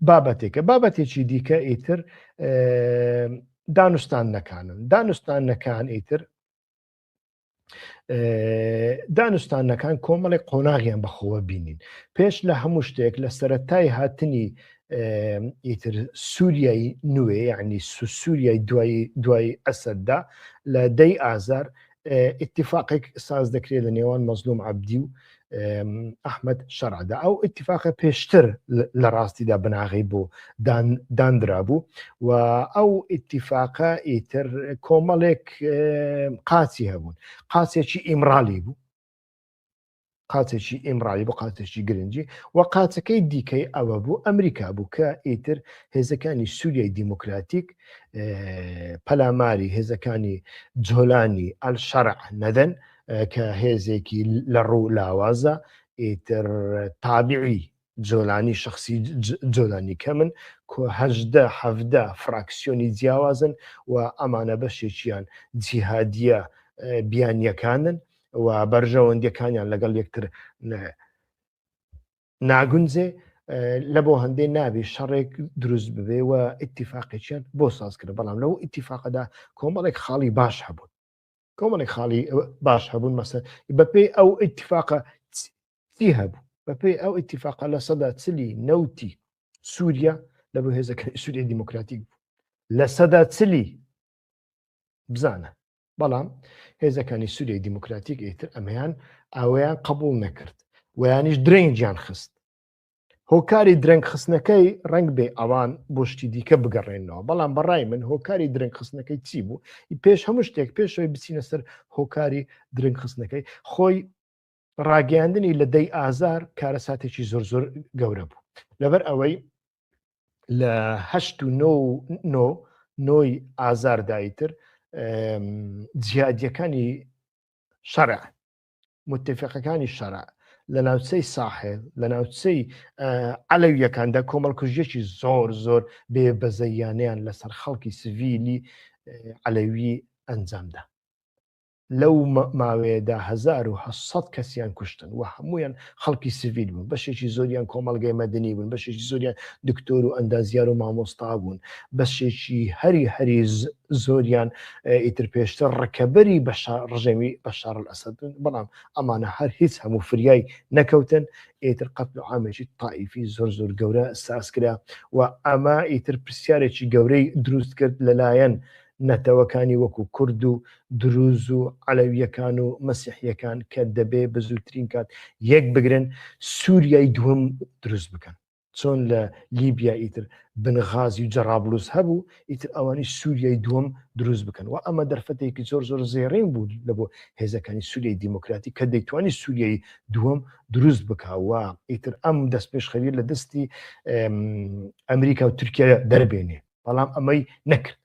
بابەتێکە بابەتێکی دیکە ئیتر دانوستاندنەکانن دانوستاندنەکان ئیتر دانوستانەکان کۆمەڵێک قۆناغیان بەخۆوە بینین پێش لە هەموو شتێک لە سەتای هاتنی ئیتر سووریای نوێ یعنی سووریای دوای دوای ئەسەددا لە دەی ئازار ئیتفاقێک ساز دەکرێت لە نێوان مەزلوم عەبدی و ئەحمد شەرعدا. ئەو ئیتفاقە پێشتر لە ڕاستیدا بناغەی بۆ داندرابوو و ئەو ئیتفاقە ئیتر کۆمەڵێک قاچی هەبوون. قاچێکی ئیمرالی بوو، قاچێکی ئیمرالی بۆ قاچێکی گرنگی، و قاچەکەی دیکەی ئەوە بوو ئەمریکا بوو کە ئیتر هێزەکانی سووریای دیموکراتیک پەلاماری هێزەکانی جۆلانی ئەلشەرع نەدەن کە هێزێکی لە ڕوو لاوازە، ئیتر تابعی جۆلانی شخصی جۆلانی کەمن، کۆ 18 17 فراکسیۆنی جیاوازن و ئەمانە بەشێکیان جیهادیە بیانیەکانن و بەرژەوەندیەکانیان لەگەڵ یەکتر ناگونجێ، لە بۆ هەندێ نابێ شەڕێک دروست ببێ و ئیتیفاقێکیان بۆ ساز کرد. بەڵام لەو ئیتیفاقەدا کۆمەڵێک خاڵی باش هەبوون، کۆمەڵێک خاڵی باش هەبوون. مەسەر بەپێی ئەو ئیتیفاقە چی هەبوو؟ بەپێی ئەو ئیتیفاقە 40% نەوتی سووریا لە بۆ هێزەکانی سووریای دیموکراتیک بوو، 40% بزانە. بەڵام هێزەکانی سووریای دیموکراتیک ئیتر ئەمەیان ئەوەیان قبول نەکرد ویانیش درەنگیان خست. هۆکاری درەنگ خستنەکەی ڕەنگ بێ ئەوان بۆ شتی دیکە بگەڕێنەوە، بەڵام بەڕای من هۆکاری درەنگ خستنەکەی چی بوو؟ پێش هەموو شتێک، پێشەوەی بچینە سەر هۆکاری درەنگ خستنەکەی، خۆی ڕاگەیاندنی لە 10ی ئازار کارەساتێکی زۆر زۆر گەورە بوو، لەبەر ئەوەی لە هەشت و نۆ و نۆ نۆی ئازار دایتر جیادیەکانی شەرع، متفقەکانی شەرع لە ناوچەی ساحل، لە ناوچەی عەلەویەکاندا کۆمەڵکوژیەکی زۆر زۆر بێ بەزەیانیان لەسەر خەڵکی سڤیلی عەلەوی ئەنجامدا. لەو ماوەیەدا 1800 کەسیان کوشتن و هەمویان خەڵکی سڤیل بوون، بەشێکی زۆریان کۆمەڵگەی مەدەنی بوون، بەشێکی زۆریان دکتۆر و ئەندازیار و مامۆستا بوون، بەشێکی هەری هەری زۆریان ئیتر پێشتر ڕکەبەری ڕژێمی بەشار ئەسەد بوون، بەڵام ئەمانە هەر هیچ هەموو فریای نەکەوتن. ئیتر قەتل و عامێکی تائیفی زۆر زۆر گەورە ساز کرا و ئەمە ئیتر پرسیارێکی گەورەی دروست کرد لەلایەن نەتەوەکانی وەکو کورد و دروز و عەلەویەکان و مەسیحیەکان کە دەبێ بە زووترین کات یەک بگرن سووریای دووەم دروست بکەن. چۆن لە لیبیا ئیتر بنغازی و جەرابلوس هەبوو، ئیتر ئەوانی سووریای دووەم دروست بکەن و ئەمە دەرفەتێکی زۆر زۆر زێڕین بوو لە بۆ هێزەکانی سووریای دیموکراتی کە دەیتوانی سووریای دووەم دروست بکا و ئیتر ئەم دەستپێشخەریە لە دەستی ئەمریکا و تورکیا دەربێنێ. بەڵام ئەمەی نەکرد،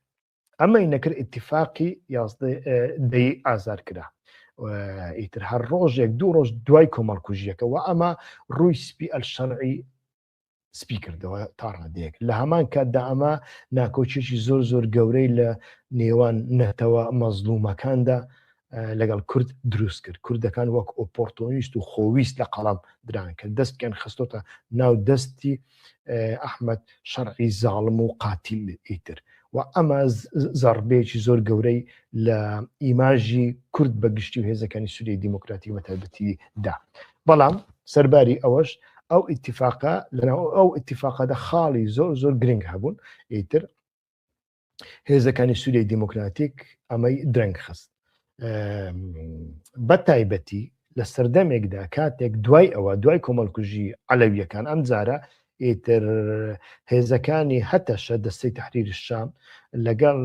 ئەمەی نەکرد. ئیتفاقی 11 دەی ئازار کرا، ئیتر هەر ڕۆژێک دوو ڕۆژ دوای کۆمەڵکوژیەکە، و ئەمە ڕووی سپی ئەلشەرعی سپی کردەوە تا ڕادەیەک. لە هەمان کاتدا ئەمە ناکۆکیەکی زۆر زۆر گەورەی لە نێوان نەتەوە مەزلومەکاندا لەگەڵ کورد دروست کرد. کوردەکان وەک ئۆپۆرتۆنیست و خۆویست لە قەڵەم دران کە دەستیان خستۆتە ناو دەستی ئەحمەد شەرعی زاڵم و قاتیل ئیتر، و ئەمە زەڕبەیەکی زۆر گەورەی لە ئیماژی کورد بە گشتی و هێزەکانی سووریای دیموکراتی بە تایبەتی دا. بەڵام سەرباری ئەوەش ئەو ئیتفاقە لەناو ئەو ئیتفاقەدا خاڵی زۆر زۆر گرنگ هەبوون. ئیتر هێزەکانی سووریای دیموکراتیک ئەمەی درەنگ خست، بە تایبەتی لە سەردەمێکدا کاتێک دوای ئەوە، دوای کۆمەڵکوژی عەلەویەکان، ئەم جارە ئیتر هێزەکانی هەتەشە، دەستەی تحریر شام، لەگەڵ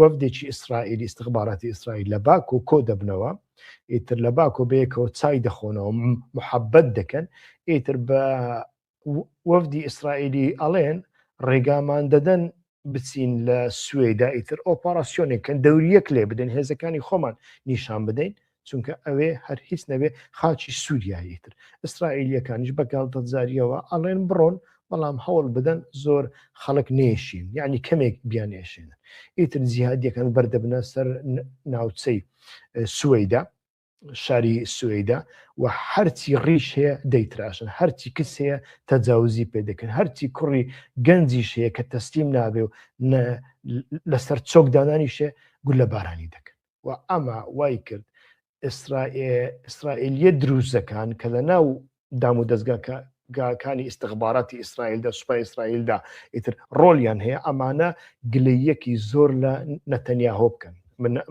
وەفدێکی ئیسرائیلی، ئیستخباراتی ئیسرائیل لە باکۆ کۆ دەبنەوە. ئیتر لە باکۆ بەیەکەوە چای دەخۆنەوە، محەبەت دەکەن. ئیتر بە وەفدی ئیسرائیلی ئەڵێن ڕێگامان دەدەن بچین لە سوێدا ئیتر ئۆپەراسیۆنێک کەن، دەوریەک لێ بدەین، هێزەکانی خۆمان نیشان بدەین، چونکە ئەوێ هەر هیچ نەبێ خاکی سووریای. ئیتر ئیسرائیلیەکانیش بە گاڵتەجاریەوە ئەڵێن بڕۆن، بەڵام هەوڵ بدەن زۆر خەڵک نێشین، یعنی کەمێک بیانێشێنن. ئیتر جیهادیەکان بەردەبنە سەر ناوچەی سوەیدا، شاری سوەیدا، و هەرچی ڕیش هەیە دەیتراشن، هەرچی کچ هەیە تەجاوزی پێ دەکەن، هەرچی کوڕی گەنجیش هەیە کە تەسلیم نابێ و لەسەر چۆک دانانیشێ گولە بارانی دەکەن. و ئەمە وای کرد ئیسرائیلیە دروزەکان کە لە ناو دام و دەستگاکانی ئیستخباراتی ئیسرائیلدا، سوپای ئیسرائیلدا ئیتر ڕۆلیان هەیە، ئەمانە گلەیەکی زۆر لە نەتەنیاهۆ بکەن.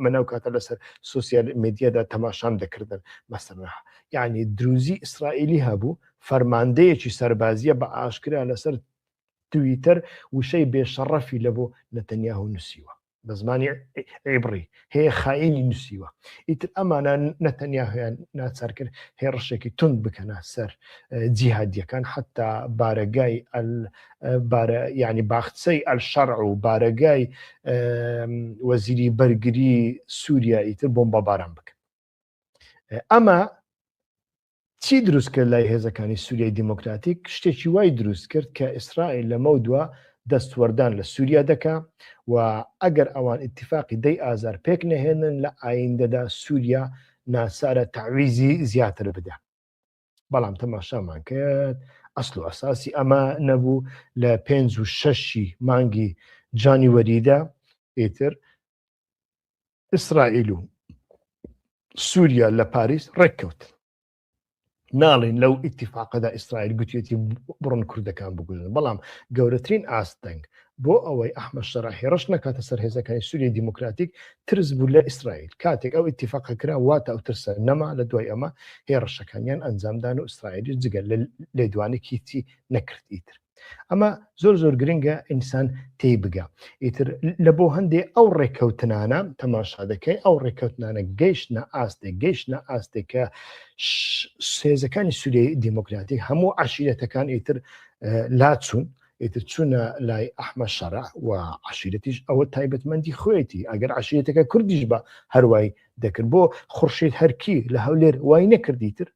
من ئەو کاتە لەسەر سوسیال میدیادا تەماشام دەکردن مەسەلەن یعنی دروزی ئیسرائیلی هەبوو فەرماندەیەکی سەربازیە بە ئاشکرا لەسەر تویتەر وشەی بێشەڕەفی لە بۆ نەتەنیاهو نووسیوە بە زمانی عیبڕی هەیە خائینی نووسیوە. ئیتر ئەمانە نەتەنیاهویان ناچار کرد هێڕشێکی توند بکەنە سەر جیهادیەکان، حەتا بارەگای بارە یعنی باخچەی ئەلشەرع و بارەگای وەزیری بەرگری سووریا ئیتر بۆمباباران بکەن. ئەمە چی دروست کرد لای هێزەکانی سوریای دیموکراتیک؟ شتێکی وای دروست کرد کە ئیسرائیل لەمەودوا دەستوەردان لە سوریا دەکا و ئەگەر ئەوان ئیتیفاقی دەی ئازار پێک نەهێنن لە ئایندەدا سوریا ناچارە تەعویزی زیاتر بدا. بەڵام تەماشامان کرد ئەسل و ئەساسی ئەمە نەبوو. لە پێنج و شەشی مانگی جانیوەریدا ئیتر ئیسرائیل و سووریا لە پاریس ڕێککەوتن. ناڵین لەو ئیتیفاقەدا ئیسرائیل گوتیەتی بڕۆن کوردەکان بگوژن، بەڵام گەورەترین ئاستەنگ بۆ ئەوەی ئەحمەد شەرع هێڕش نەکاتە سەر هێزەکانی سووریای دیموکراتیک ترس بوو لە ئیسرائیل. کاتێک ئەو ئیتیفاقە کرا واتە ئەو ترسە نەما، لە دوای ئەمە هێڕشەکانیان ئەنجامدان و ئیسرائیلیش جگە لە لێدوانێک هیچی نەکرد ئیتر. ئەمە زۆر زۆر گرنگە ئینسان تێی بگا. ئیتر لە بۆ هەندێ ئەو ڕێککەوتنانە تەماشا دەکەی، ئەو ڕێککەوتنانە گەیشتنە ئاستێک، گەیشتنە ئاستێک کە هێزەکانی سووریای دیموکراتیک هەموو عەشیرەتەکان ئیتر لاچوون، ئیتر چوونە لای ئەحمەد شەرع و عەشیرەتیش ئەوە تایبەتمەندی خۆیەتی، ئەگەر عەشیرەتەکە کوردیش بە هەروای دەکرد. بۆ خورشید هەرکی لە هەولێر وای نەکرد ئیتر؟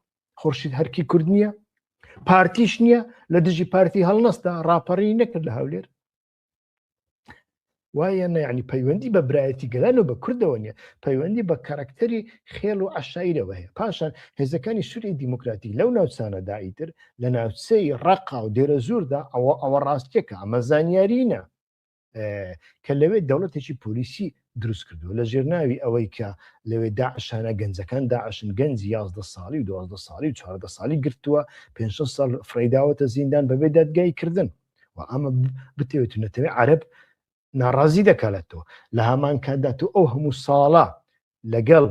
خورشید هەرکی کورد نییە، پارتیش نییە، لە دژی پارتی هەڵنەستا، ڕاپەڕی نەکرد لە هەولێر وایە نە؟ یعنی پەیوەندی بە برایەتی گەلان و بە کوردەوە نییە، پەیوەندی بە کارکتەری خێڵ و عشایرەوە هەیە. پاشان هێزەکانی سووری دیموکراتی لەو ناوچانەدا ئیتر لە ناوچەی ڕەقا و دێرەزووردا ئەوە ڕاستیەکە، ئەمە زانیارینە کە لەوێ دەوڵەتێکی پۆلیسی دروست کردووە لە ژێرناوی ئەوەی کە لەوێ داعشانە، گەنجەکان داعشن، گەنجی 11 ساڵی و 12 ساڵی و 14 ساڵی گرتووە، پێ ساڵ فڕێداوەتە زیندان بەبێ دادگایی کردن. و ئەمە بتەوێت و نەتەوێت عەرەب ناڕازی دەکاتەوە. لە هەمان کاتدا تۆ ئەو هەموو ساڵە لەگەڵ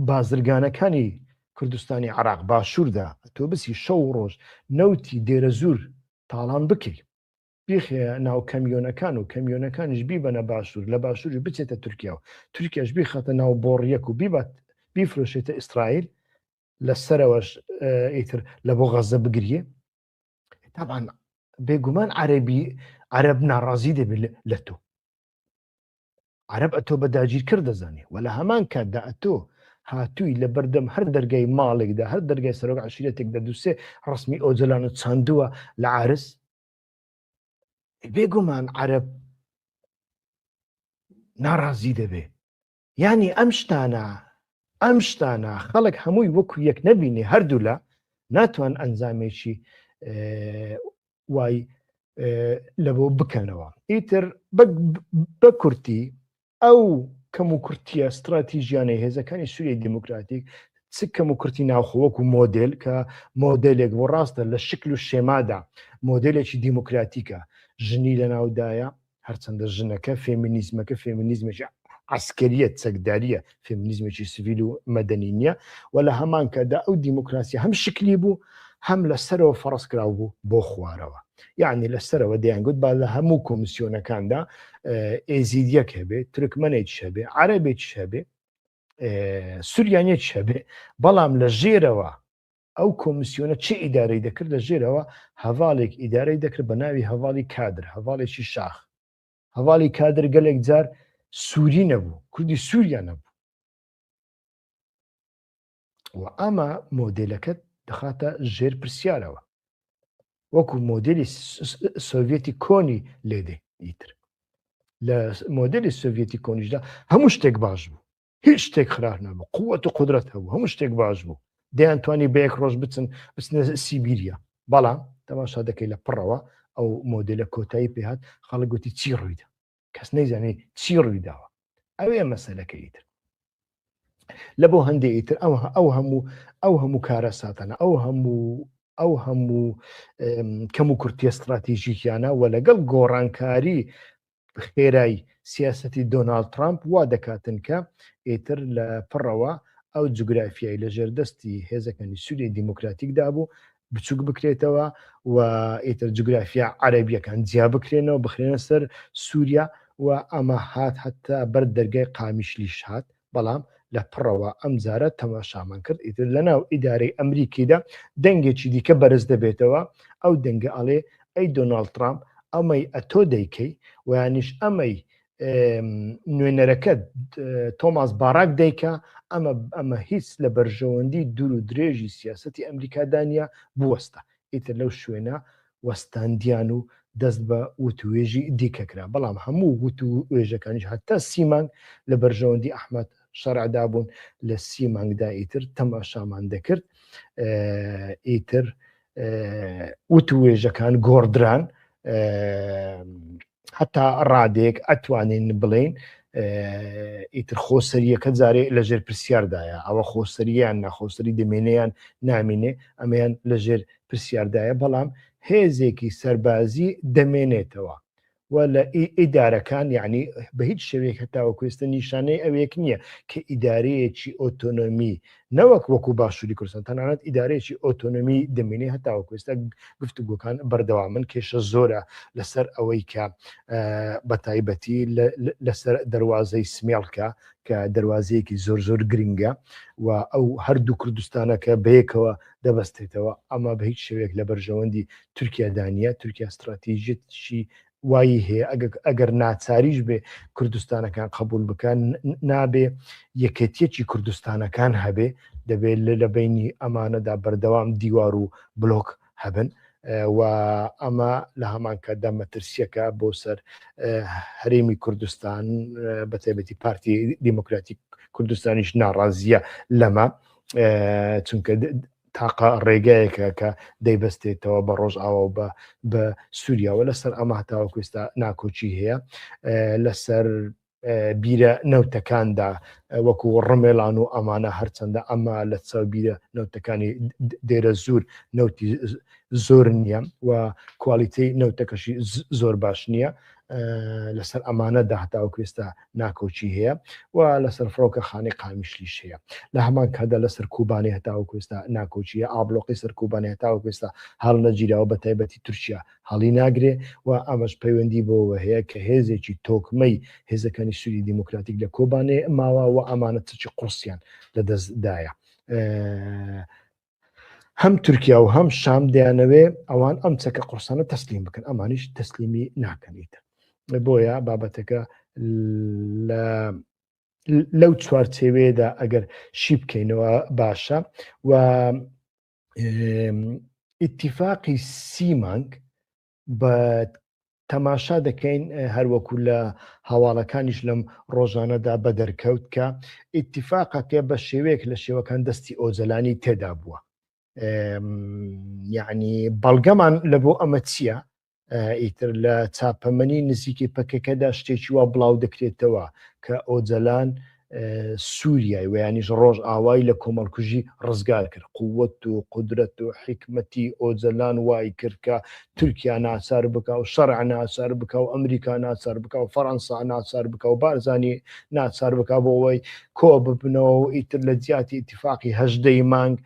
بازرگانەکانی کوردستانی عراق باشووردا تۆ بسی شەو و ڕۆژ نەوتی دێرەزوور تاڵان بکەی، بیخێ ناو کەمیۆنەکان و کەمیۆنەکانیش بیبەنە باشوور، لە باشووری بچێتە تورکیا و تورکیاش بیخاتە ناو بۆڕیەک و بیبات بیفرۆشێتە ئیسرائیل، لە سەرەوەش ئیتر لە بۆ غەزە بگریێ. تاوان بێگومان عەربی عەرب ناڕازی دەبێت لە تۆ. عەرەب ئەتۆ بە داگیرکەر دەزانێ و لە هەمان کاتدا ئەتۆ هاتووی لە بەردەم هەر دەرگای ماڵێکدا، هەر دەرگای سەرۆک عەشیرەتێکدا دووسێ ڕەسمی ئۆجەلانت چاندووە لە عارز. بێگومان عەرەب ناڕازی دەبێ. یعنی ئەم شتانە ئەم شتانە خەڵک هەمووی وەکو یەک نەبینێ، هەردوولا ناتوان ئەنجامێکی وای لە بۆ بکەنەوە. ئیتر بە کورتی ئەو کەم و کورتیە ستراتیژیانەی هێزەکانی سووریای دیموکراتیک، چ کەم و کورتی ناوخۆ وەکو مۆدێل، کە مۆدێلێک بۆ ڕاستە لە شکل و شێمادا مۆدێلێکی دیموکراتیکە، ژنی لە ناودایە، هەرچەندە ژنەکە فێمینیزمەکە فێمینیزمێکی عسکەریە چەکداریە، فێمینیزمێکی سڤیل و مەدەنی نییە، و لە هەمان کاتدا ئەو دیموکراسی هەم شکلی بوو هەم لە سەرەوە فەڕزکراو بوو بۆ خوارەوە. یعنی لە سەرەوە دەیانگوت با لە هەموو کۆمیسیۆنەکاندا ئێزیدیەک هەبێ، تورکمەنێکیش هەبێ، عەرەبێکیش هەبێ، سوریانێکیش هەبێ، بەڵام لە ژێرەوە ئەو کۆمیسیۆنە چی ئیدارەی دەکرد؟ لە ژێرەوە هەڤاڵێک ئیدارەی دەکرد بە ناوی هەڤاڵی کادر، هەڤاڵێکی شاخ. هەڤاڵی کادر گەلێک جار سووری نەبوو، کوردی سووریا نەبوو. و ئەمە مۆدێلەکە دەخاتە ژێر پرسیارەوە، وەکو مۆدێلی سۆڤێتی کۆنی لێدێ. ئیتر لە مۆدێلی سۆڤێتی کۆنیشدا هەموو شتێک باش بوو، هیچ شتێک خراپ نەبوو، قووەت و قودرەت هەبوو، هەموو شتێک باش بوو، دەیانتوانی بە یەک ڕۆژ بچن بچنە سیبیریا. بەڵام تەماشا دەکەی لە پڕەوە ئەو مۆدێلە کۆتایی پێهات، خەڵک گوتی چی ڕوویدا، کەس نەیزانی چی ڕوویداوە. ئەوێ مەسەلەکە ئیتر لە بۆ هەندێ ئیتر ئەو ئەو هەموو ئەو هەموو کارە ساتانە، ئەو هەموو کەم و کورتیە استراتیژیکیانە و لەگەڵ گۆڕانکاری. خێرای سیاسەتی دۆناڵد ترامپ وا دەکاتن کە ئیتر لە پڕەوە ئەو جوگرافیای لە ژێردەستی هێزەکانی سووریای دیموکراتیکدا بوو بچوک بکرێتەوە و ئیتر جوگرافیا عەرەبیەکان جیا بکرێنەوە بخرێنە سەر سووریا و ئەمە هات هەتا بەر دەرگای قامیشلیش هات بەڵام لە پڕەوە ئەمجارە تەماشامان کرد ئیتر لەناو ئیدارەی ئەمریکیدا دەنگێکی دیکە بەرز دەبێتەوە، ئەو دەنگە ئەڵێ ئەی دۆناڵد ترامپ ئەمەی ئەتۆ دەیکەی ویانیش ئەمەی نوێنەرەکەت تۆماس باراک دەیکا ئەمە ئەمە هیچ لە بەرژەوەندی دوور و درێژی سیاسەتی ئەمریکادا نییە بوەستە. ئیتر لەو شوێنە وەستاندیان و دەست بە وتووێژی دیکە کرا، بەڵام هەموو وتووێژەکانیش هەتا سی مانگ لە بەرژەوەندی ئەحمەد شەرعدا بوون، لە سی مانگدا ئیتر تەماشامان دەکرد ئیتر وتووێژەکان گۆڕدران. هەتا ڕادەیەک ئەتوانین بڵێین ئیتر خۆسەریەکە جارێ لەژێر پرسیاردایە ئەوە خۆسەریان ناخۆسەری دەمێنیان نامینێ ئەمەیان لەژێر پرسیاردایە بەڵام هێزێکی سەربازی دەمێنێتەوە و لە ئیدارەکان یعنی بە هیچ شێوەیەک هەتاوەکو ئێستا نیشانەی ئەوێک نییە کە ئیدارەیەکی ئۆتۆنۆمی نەوەک وەکو باشووری کوردستان تەنانەت ئیدارەیەکی ئۆتۆنۆمی دەمێنێ هەتاوەکو ئێستا گفتوگۆکان بەردەوامن کێشە زۆرە لەسەر ئەوەی کە بە تایبەتی لەسەر دەواازەی سمێڵکە کە دەواازەیەکی زۆر زۆر گرنگە و ئەو هەردوو کوردستانەکە بەیەکەوە دەبەستێتەوە ئەمە بە هیچ شێوەیەک لە بەرژەوەندی تورکیادانە تورکیا استراتیژیەتی وایی هەیە ئەگەر ناچاریش بێ کوردستانەکان قبول بکەن نابێ یەکێتیەکی کوردستانەکان هەبێ دەبێت لە بینی ئەمانەدا بەردەوام دیوار و بلۆک هەبن و ئەمە لە هەمان کاتدا مەترسیەکە بۆ سەر هەرێمی کوردستان بە تایبەتی پارتی دیموکراتی کوردستانیش ناڕازیە لەمە چونکە تاقە ڕێگایەکە کە دەیبەستێتەوە بە ڕۆژئاوا و بە بە سووریاوە لەسەر ئەمە هەتاوەکو ئێستا ناکۆکی هەیە لەسەر بیرە نەوتەکاندا وەکو ڕمێڵان و ئەمانە هەرچەندە ئەمە لە چاو بیرە نەوتەکانی دێرە زور نەوتی زۆر نییە و کوالیتی نەوتەکەشی زۆر باش نییە لەسەر ئەمانە داهتاوەکو ئێستا ناکۆکی هەیە و لەسەر فڕۆکەخانەی قامیشلیش هەیە لە هەمان کاتدا لەسەر کوبانی هەتاوەکو ئێستا ناکۆکیە ئابلۆقی سەر کوبانی هەتاوەکو ئێستا هەڵنەگیراوە بە تایبەتی تورکیا هەڵی ناگرێ و ئەمەش پەیوەندی بەوە هەیە کە هێزێکی تۆکمەی هێزەکانی سووری دیموکراتیک لە کۆبانێ ماوە و ئەمانە چەکی قورسیان لەدەستدایە. هەم تورکیا و هەم شام دەیانەوێ ئەوان ئەم چەکە قورسانە تەسلیم بکەن ئەمانیش تەسلیمی ناکەن ئیتر بۆیە بابەتەکە لە لەو چوارچێوەیەدا ئەگەر شی بکەینەوە باشە و ئیتیفاقی سی مانگ بە تەماشا دەکەین هەروەکو لە هەواڵەکانیش لەم ڕۆژانەدا بەدەرکەوت کە ئیتیفاقەکە بە شێوەیەک لە شێوەکان دەستی ئۆجەلانی تێدا بووە یعنی بەڵگەمان لە بۆ ئەمە چییە؟ ئیتر لە چاپەمەنی نزیکی پەکەکەدا شتێکی وا بڵاو دەکرێتەوە کە ئۆجەلان سووریای ویانیش ڕۆژ ئاوای لە کۆمەڵکوژی ڕزگار کرد قوت و قودرەت و حیکمەتی ئۆجەلان وای کرد کە تورکیا ناچار بکا و شەرع ناچار بکا و ئەمریکا ناچار بکا و فەڕەنسا ناچار بکا و بارزانی ناچار بکا بۆ ئەوەی کۆ ببنەوە و ئیتر لە جیاتی ئیتیفاقی هەژدەی مانگ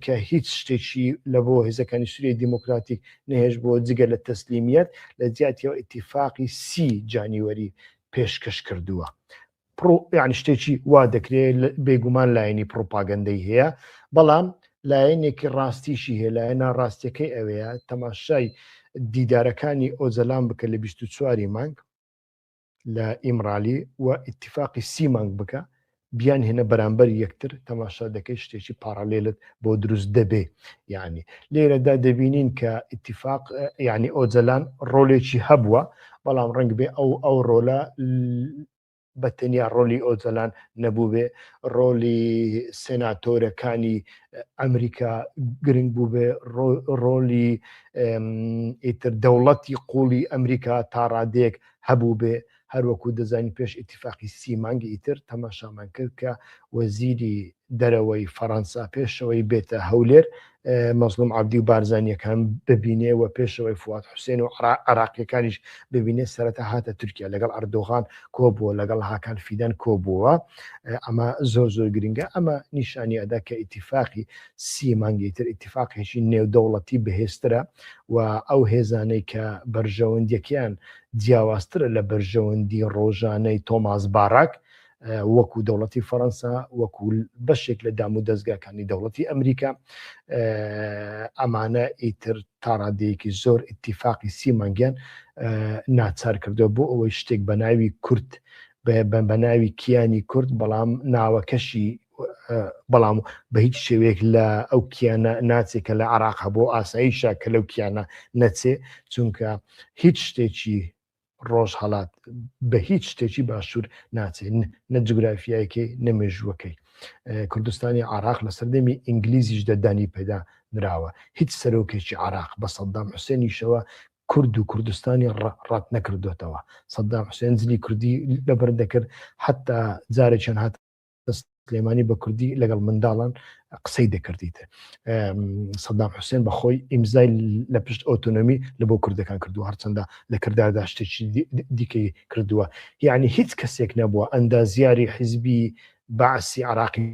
کە هیچ شتێکی لە بۆ هێزەکانی سووریای دیموکراتیک نەهێشت بۆ جگە لە تەسلیمیەت لە جیاتیەوە ئیتیفاقی سی جانیوەری پێشکەش کردووە. پڕۆ یعنی شتێکی وا دەکرێت بێگومان لایەنی پڕۆپاگەندەی هەیە بەڵام لایەنێکی ڕاستیشی هەیە لایەنە ڕاستیەکەی ئەوەیە تەماشای دیدارەکانی ئۆجەلان بکە لە 24 مانگ لە ئیمرالی و ئیتفاقی سی مانگ بکە بیان هێنە بەرامبەر یەکتر تەماشا دەکەی شتێکی پاراڵێلت بۆ دروست دەبێ یعنی لێرەدا دەبینین کە ئیتفاق یعنی ئۆجەلان ڕۆلێکی هەبووە بەڵام ڕنگ بێ ئەو ئەو ڕۆلە بە تەنیا ڕۆلی ئۆجەلان نەبووبێ ڕۆلی سێناتۆرەکانی ئەمریکا گرنگ بووبێ ڕۆلی ئیتر دەوڵەتی قوڵی ئەمریکا تا ڕادەیەک هەبووبێ هەروەکو دەزانین پێش ئیتیفاقی سی مانگی ئیتر تەماشامان کرد کە وەزیری. دەرەوەی فەڕەنسا پێشەوەی بێتە هەولێر مەزلوم عەبدی و بارزانیەکان ببینێ و پێشەوەی فواد حوسێن و عراقیەکانیش ببینێ سەرەتا هاتە تورکیا لەگەڵ ئەردۆغان کۆبووە لەگەڵ هاکان فیدان کۆبووە ئەمە زۆر زۆر گرنگە ئەمە نیشانی ئەدا کە ئیتیفاقی سی مانگی تر ئیتیفاقێکی نێودەوڵەتی بەهێزترە و ئەو هێزانەی کە بەرژەوەندیەکەیان جیاوازترە لە بەرژەوەندی ڕۆژانەی تۆماس باراک وەکو دەوڵەتی فەڕەنسا وەکو بەشێک لە دام و دەستگاکانی دەوڵەتی ئەمریکا ئەمانە ئیتر تاڕادەیەکی زۆر ئیتیفاقی سی مانگیان ناچار کردووە بۆ ئەوەی شتێک بە ناوی کورد بە ناوی کیانی کورد بەڵام ناوەکەشی بەڵام بە هیچ شێوەیەک لە ئەو کیانە ناچێت کە لە عراق هەبوو ئاساییشە کە لەو کیانە نەچێ چونکە هیچ شتێکی ڕۆژهەڵات بە هیچ شتێکی باشوور ناچێ نە جوگرافیایەکەی نە مێژووەکەی. کوردستانی عراق لە سەردەمی ئینگلیزیش دەدانی پێدا نراوە. هیچ سەرۆکێکی عراق بە سەدام حوسێنیشەوە کورد و کوردستانی ڕەت نەکردۆتەوە. سەدام حوسێن جلی کوردی لەبەر دەکرد حتا جارێکیان هات سلێمانی بە کوردی لەگەڵ منداڵان قسەی دەکردیت سەدام حوسێن بە خۆی ئیمزای لە پشت ئۆتۆنۆمی لە بۆ کوردەکان کردو هەرچەندە لە کرداردا شتێکی دیکەی کردووە یعنی هیچ کەسێک نەبووە ئەندازیاری حیزبی بەعسی عراقی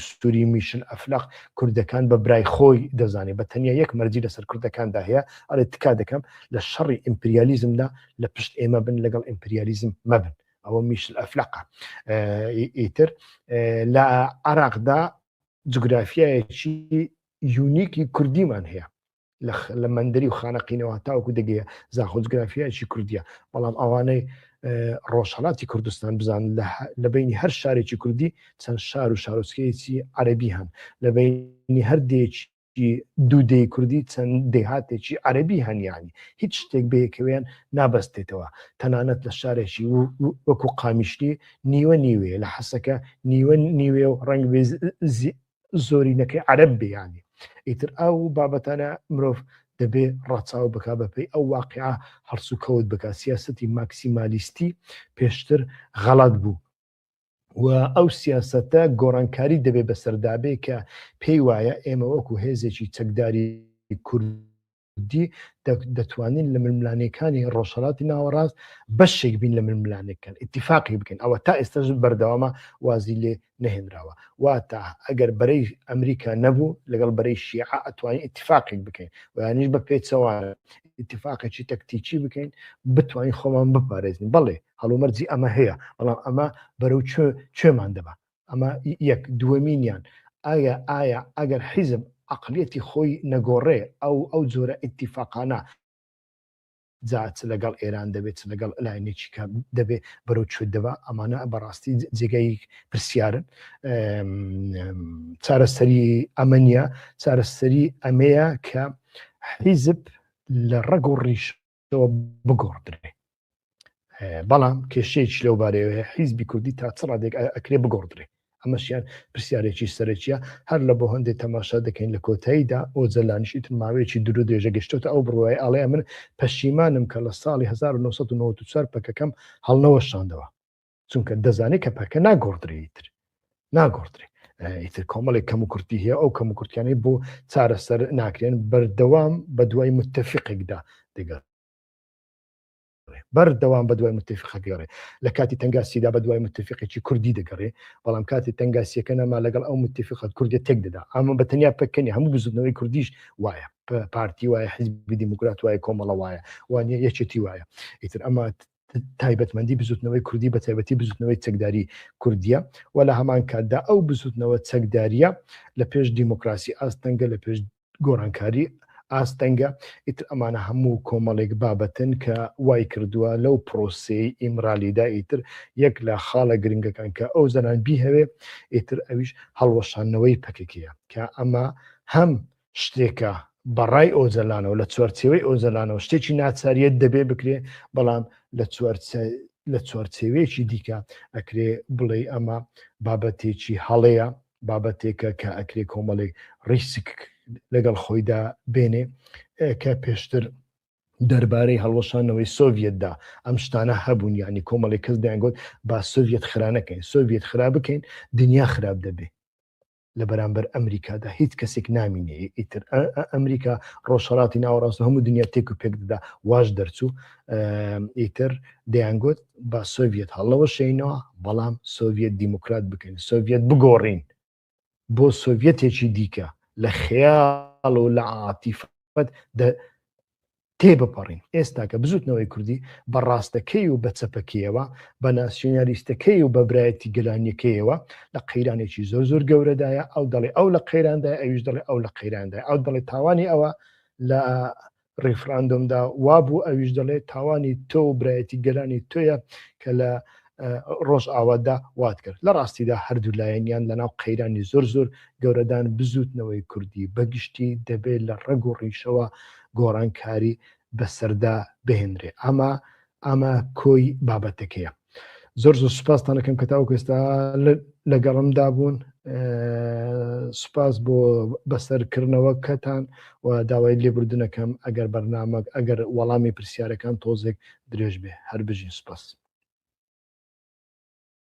سووری میشل ئەفلق کوردەکان بە برای خۆی دەزانێت بە تەنیا یەک مەرجی لەسەر کوردەکاندا هەیە ئەڵێ تکا دەکەم لە شەڕی ئیمپریالیزمدا لە پشت ئێمە بن لەگەڵ ئیمپریالیزم مەبن ئەوە میشل ئەفلەقە ئیتر لە عراقدا جوگرافیایەکی unique ی کوردیمان هەیە لە مەندەلی و خانەقینەوە تاوەکو دەگەیە زاخۆ جوگرافیایەکی کوردیە بەڵام ئەوانەی ڕۆژهڵاتی کوردستان بزان لە بینی هەر شارێکی کوردی چەند شار و شارۆچکەیەکی عەربی هەن لە بینی هەر دێکی دوو دێی کوردی چەند دێهاتێکی عەرەبی هەن یانی هیچ شتێک بەیەکەوەیان نابەستێتەوە تەنانەت لە شارێکی وەکو قامیشلی نیوە نیوێ لە حەسەکە نیوە نیوێ و ڕەنگ بێ زۆرینەکەی عەرەب بێ یانی ئیتر ئەو بابەتانە مرۆڤ دەبێ ڕەچاو بکا بەپێی ئەو واقعە هەڵسوکەوت بکا سیاسەتی ماکسیمالیستی پێشتر غەڵەت بوو و ئەو سیاسەتە گۆڕانکاری دەبێ بەسەردابێ کە پێی وایە ئێمە وەکو هێزێکی چەکداری کوردی دەتوانین لە ململانێکانی ڕۆژهەڵاتی ناوەڕاست بەشێک بین لە ململانێکان ئیتیفاقی بکەین ئەوە تا ئێستاش بەردەوامە وازی لێ نەهێنراوە واتە ئەگەر بەرەی ئەمریکا نەبوو لەگەڵ بەرەی شیعە ئەتوانین ئیتیفاقێک بکەین ویانیش بە پێچەوانە ئیتیفاقێکی تەکتیکی بکەین بتوانین خۆمان بپارێزین بەڵێ هەڵومەرجی ئەمە هەیە بەڵام ئەمە بەرەو کوێمان دەبا ئەمە یەک دووەمینیان ئایا ئایا ئەگەر حیزب عقلیەتی خۆی نەگۆڕێ ئەو ئەو جۆرە ئیتیفاقانە جا چ لەگەڵ ئێران دەبێت چ لەگەڵ لایەنێکی کە دەبێ بەرەو کوێ دەبا ئەمانە بەڕاستی جێگای پرسیارن چارەسەری ئەمە نییە چارەسەری ئەمەیە کە حیزب لە ڕەگ و ڕیشەوە بگۆڕدرێ بەڵام کێشەیەکی لەو بارەیەوە هەیە حیزبی کوردی تا چ ڕادێک ئەکرێ بگۆڕدرێ ئەمەشیان پرسیارێکی سەرەکیە هەر لە بۆ هەندێک تەماشا دەکەین لە کۆتاییدا ئۆجەلانیش ئیتر ماوەیەکی دوور و درێژە گەشتۆتە ئەو بڕوای ئەڵێ من پەشیمانم کە لە ساڵی 1994 پەکەکەم هەڵنەوەشاندەوە چونکە دەزانێت کە پەکە ناگۆڕدرێ ئیتر ناگۆڕدرێ ئیتر کۆمەڵێک کەم و کورتی هەیە ئەو کەم و کورتیانەی بۆ چارەسەر ناکرێن بەردەوام بە دوای متتەفقێکدا دەگەڕ بەردەوام بە دوای متفقە گەڕێ لە کاتی تەنگاسیدا بە دوای متفقێکی کوردی دەگەڕێ بەڵام کاتی تەنگاسیەکە نەما لەگەڵ ئەو متفقە کوردی تێک دەدا ئەمە بە تەنیا پەکەنی هەموو بزوتنەوەی کوردیش وایە پارتی وایە حزبی دیموکرات وایە کۆمەڵە وایە وانە یەکێتی وایە ئیتر ئەمە تایبەتمەندی بزوتنەوەی کوردی بە تایبەتی بزوتنەوەی چەکداری کوردیە و لە هەمان کاتدا ئەو بزوتنەوە چەکداریە لە پێش دیموکراسی ئاستەنگە لە پێش گۆڕانکاری ئاستەنگە ئیتر ئەمانە هەموو کۆمەڵێک بابەتن کە وای کردووە لەو پرۆسەی ئیمرالیدا ئیتر یەک لە خاڵە گرنگەکان کە ئەو زەلان بیهەوێ ئیتر ئەویش هەڵوەشاندنەوەی پەکەکەیە کە ئەمە هەم شتێکە بەڕای ئۆجەلانەوە لە چوارچێوەی ئۆجەلانەوە شتێکی ناچاریەت دەبێ بکرێ بەڵام لە چوارچێ لە چوارچێوەیەکی دیکە ئەکرێ بڵێ ئەمە بابەتێکی هەڵەیە بابەتێکە کە ئەکرێ کۆمەڵێک ڕیسک لەگەڵ خۆیدا بێنێ کە پێشتر دەربارەی هەڵوەشانەوەی سۆڤیەتدا ئەم شتانە هەبوون یعنی کۆمەڵێک کەس دەیانگوت با سۆڤیەت خرا نەکەین سۆڤیەت خرا بکەین دنیا خراپ دەبێ. لە بەرامبەر ئەمریکادا هیچ کەسێک نامینێ ئیتر ئەمریکا ڕۆژهەڵاتی ناوەڕاست و هەموو دنیا تێک و پێک دەدا واش دەرچوو ئیتر دەیانگوت با سۆڤیەت هەڵنەوەشێینەوە بەڵام سۆڤیەت دیموکرات بکەین سۆڤیەت بگۆڕین بۆ سۆڤیەتێکی دیکە لە خەیاڵ و لە عاتیفەت تێبپەڕین. ئێستا کە بزوتنەوەی کوردی بە ڕاستەکەی و بە چەپەکەیەوە، بە ناسیۆنالیستەکەی و بە برایەتی گەلانیەکەیەوە لە قەیرانێکی زۆر زۆر گەورەدایە، ئەو دەڵێ ئەو لە قەیراندایە، ئەویش دەڵێ ئەو لە قەیراندایە، ئەو دەڵێ تاوانی ئەوە لە ڕیفراندۆمدا وابوو، ئەویش دەڵێ تاوانی تۆ و برایەتی گەلانی تۆیە کە لە ڕۆژئاوادا وات کرد. لە ڕاستیدا هەردوو لایەنیان لەناو قەیرانی زۆر زۆر گەورەدان، بزووتنەوەی کوردی بەگشتی دەبێ لە ڕەگ و ڕیشەوە گۆڕانکاری بەسەردا بهێنرێ. ئەمە ئەمە کۆی بابەتەکەیە. زۆر زۆر سوپاستان ئەکەم کە تاوەکو ئێستا لەگەڵمدا بوون. سوپاس بۆ بەسەرکردنەوەکەتان و داوای لێبوردنەکەم ئەگەر بەرنامە ئەگەر وەڵامی پرسیارەکان تۆزێک درێژ بێ. هەر بژین. سوپاس.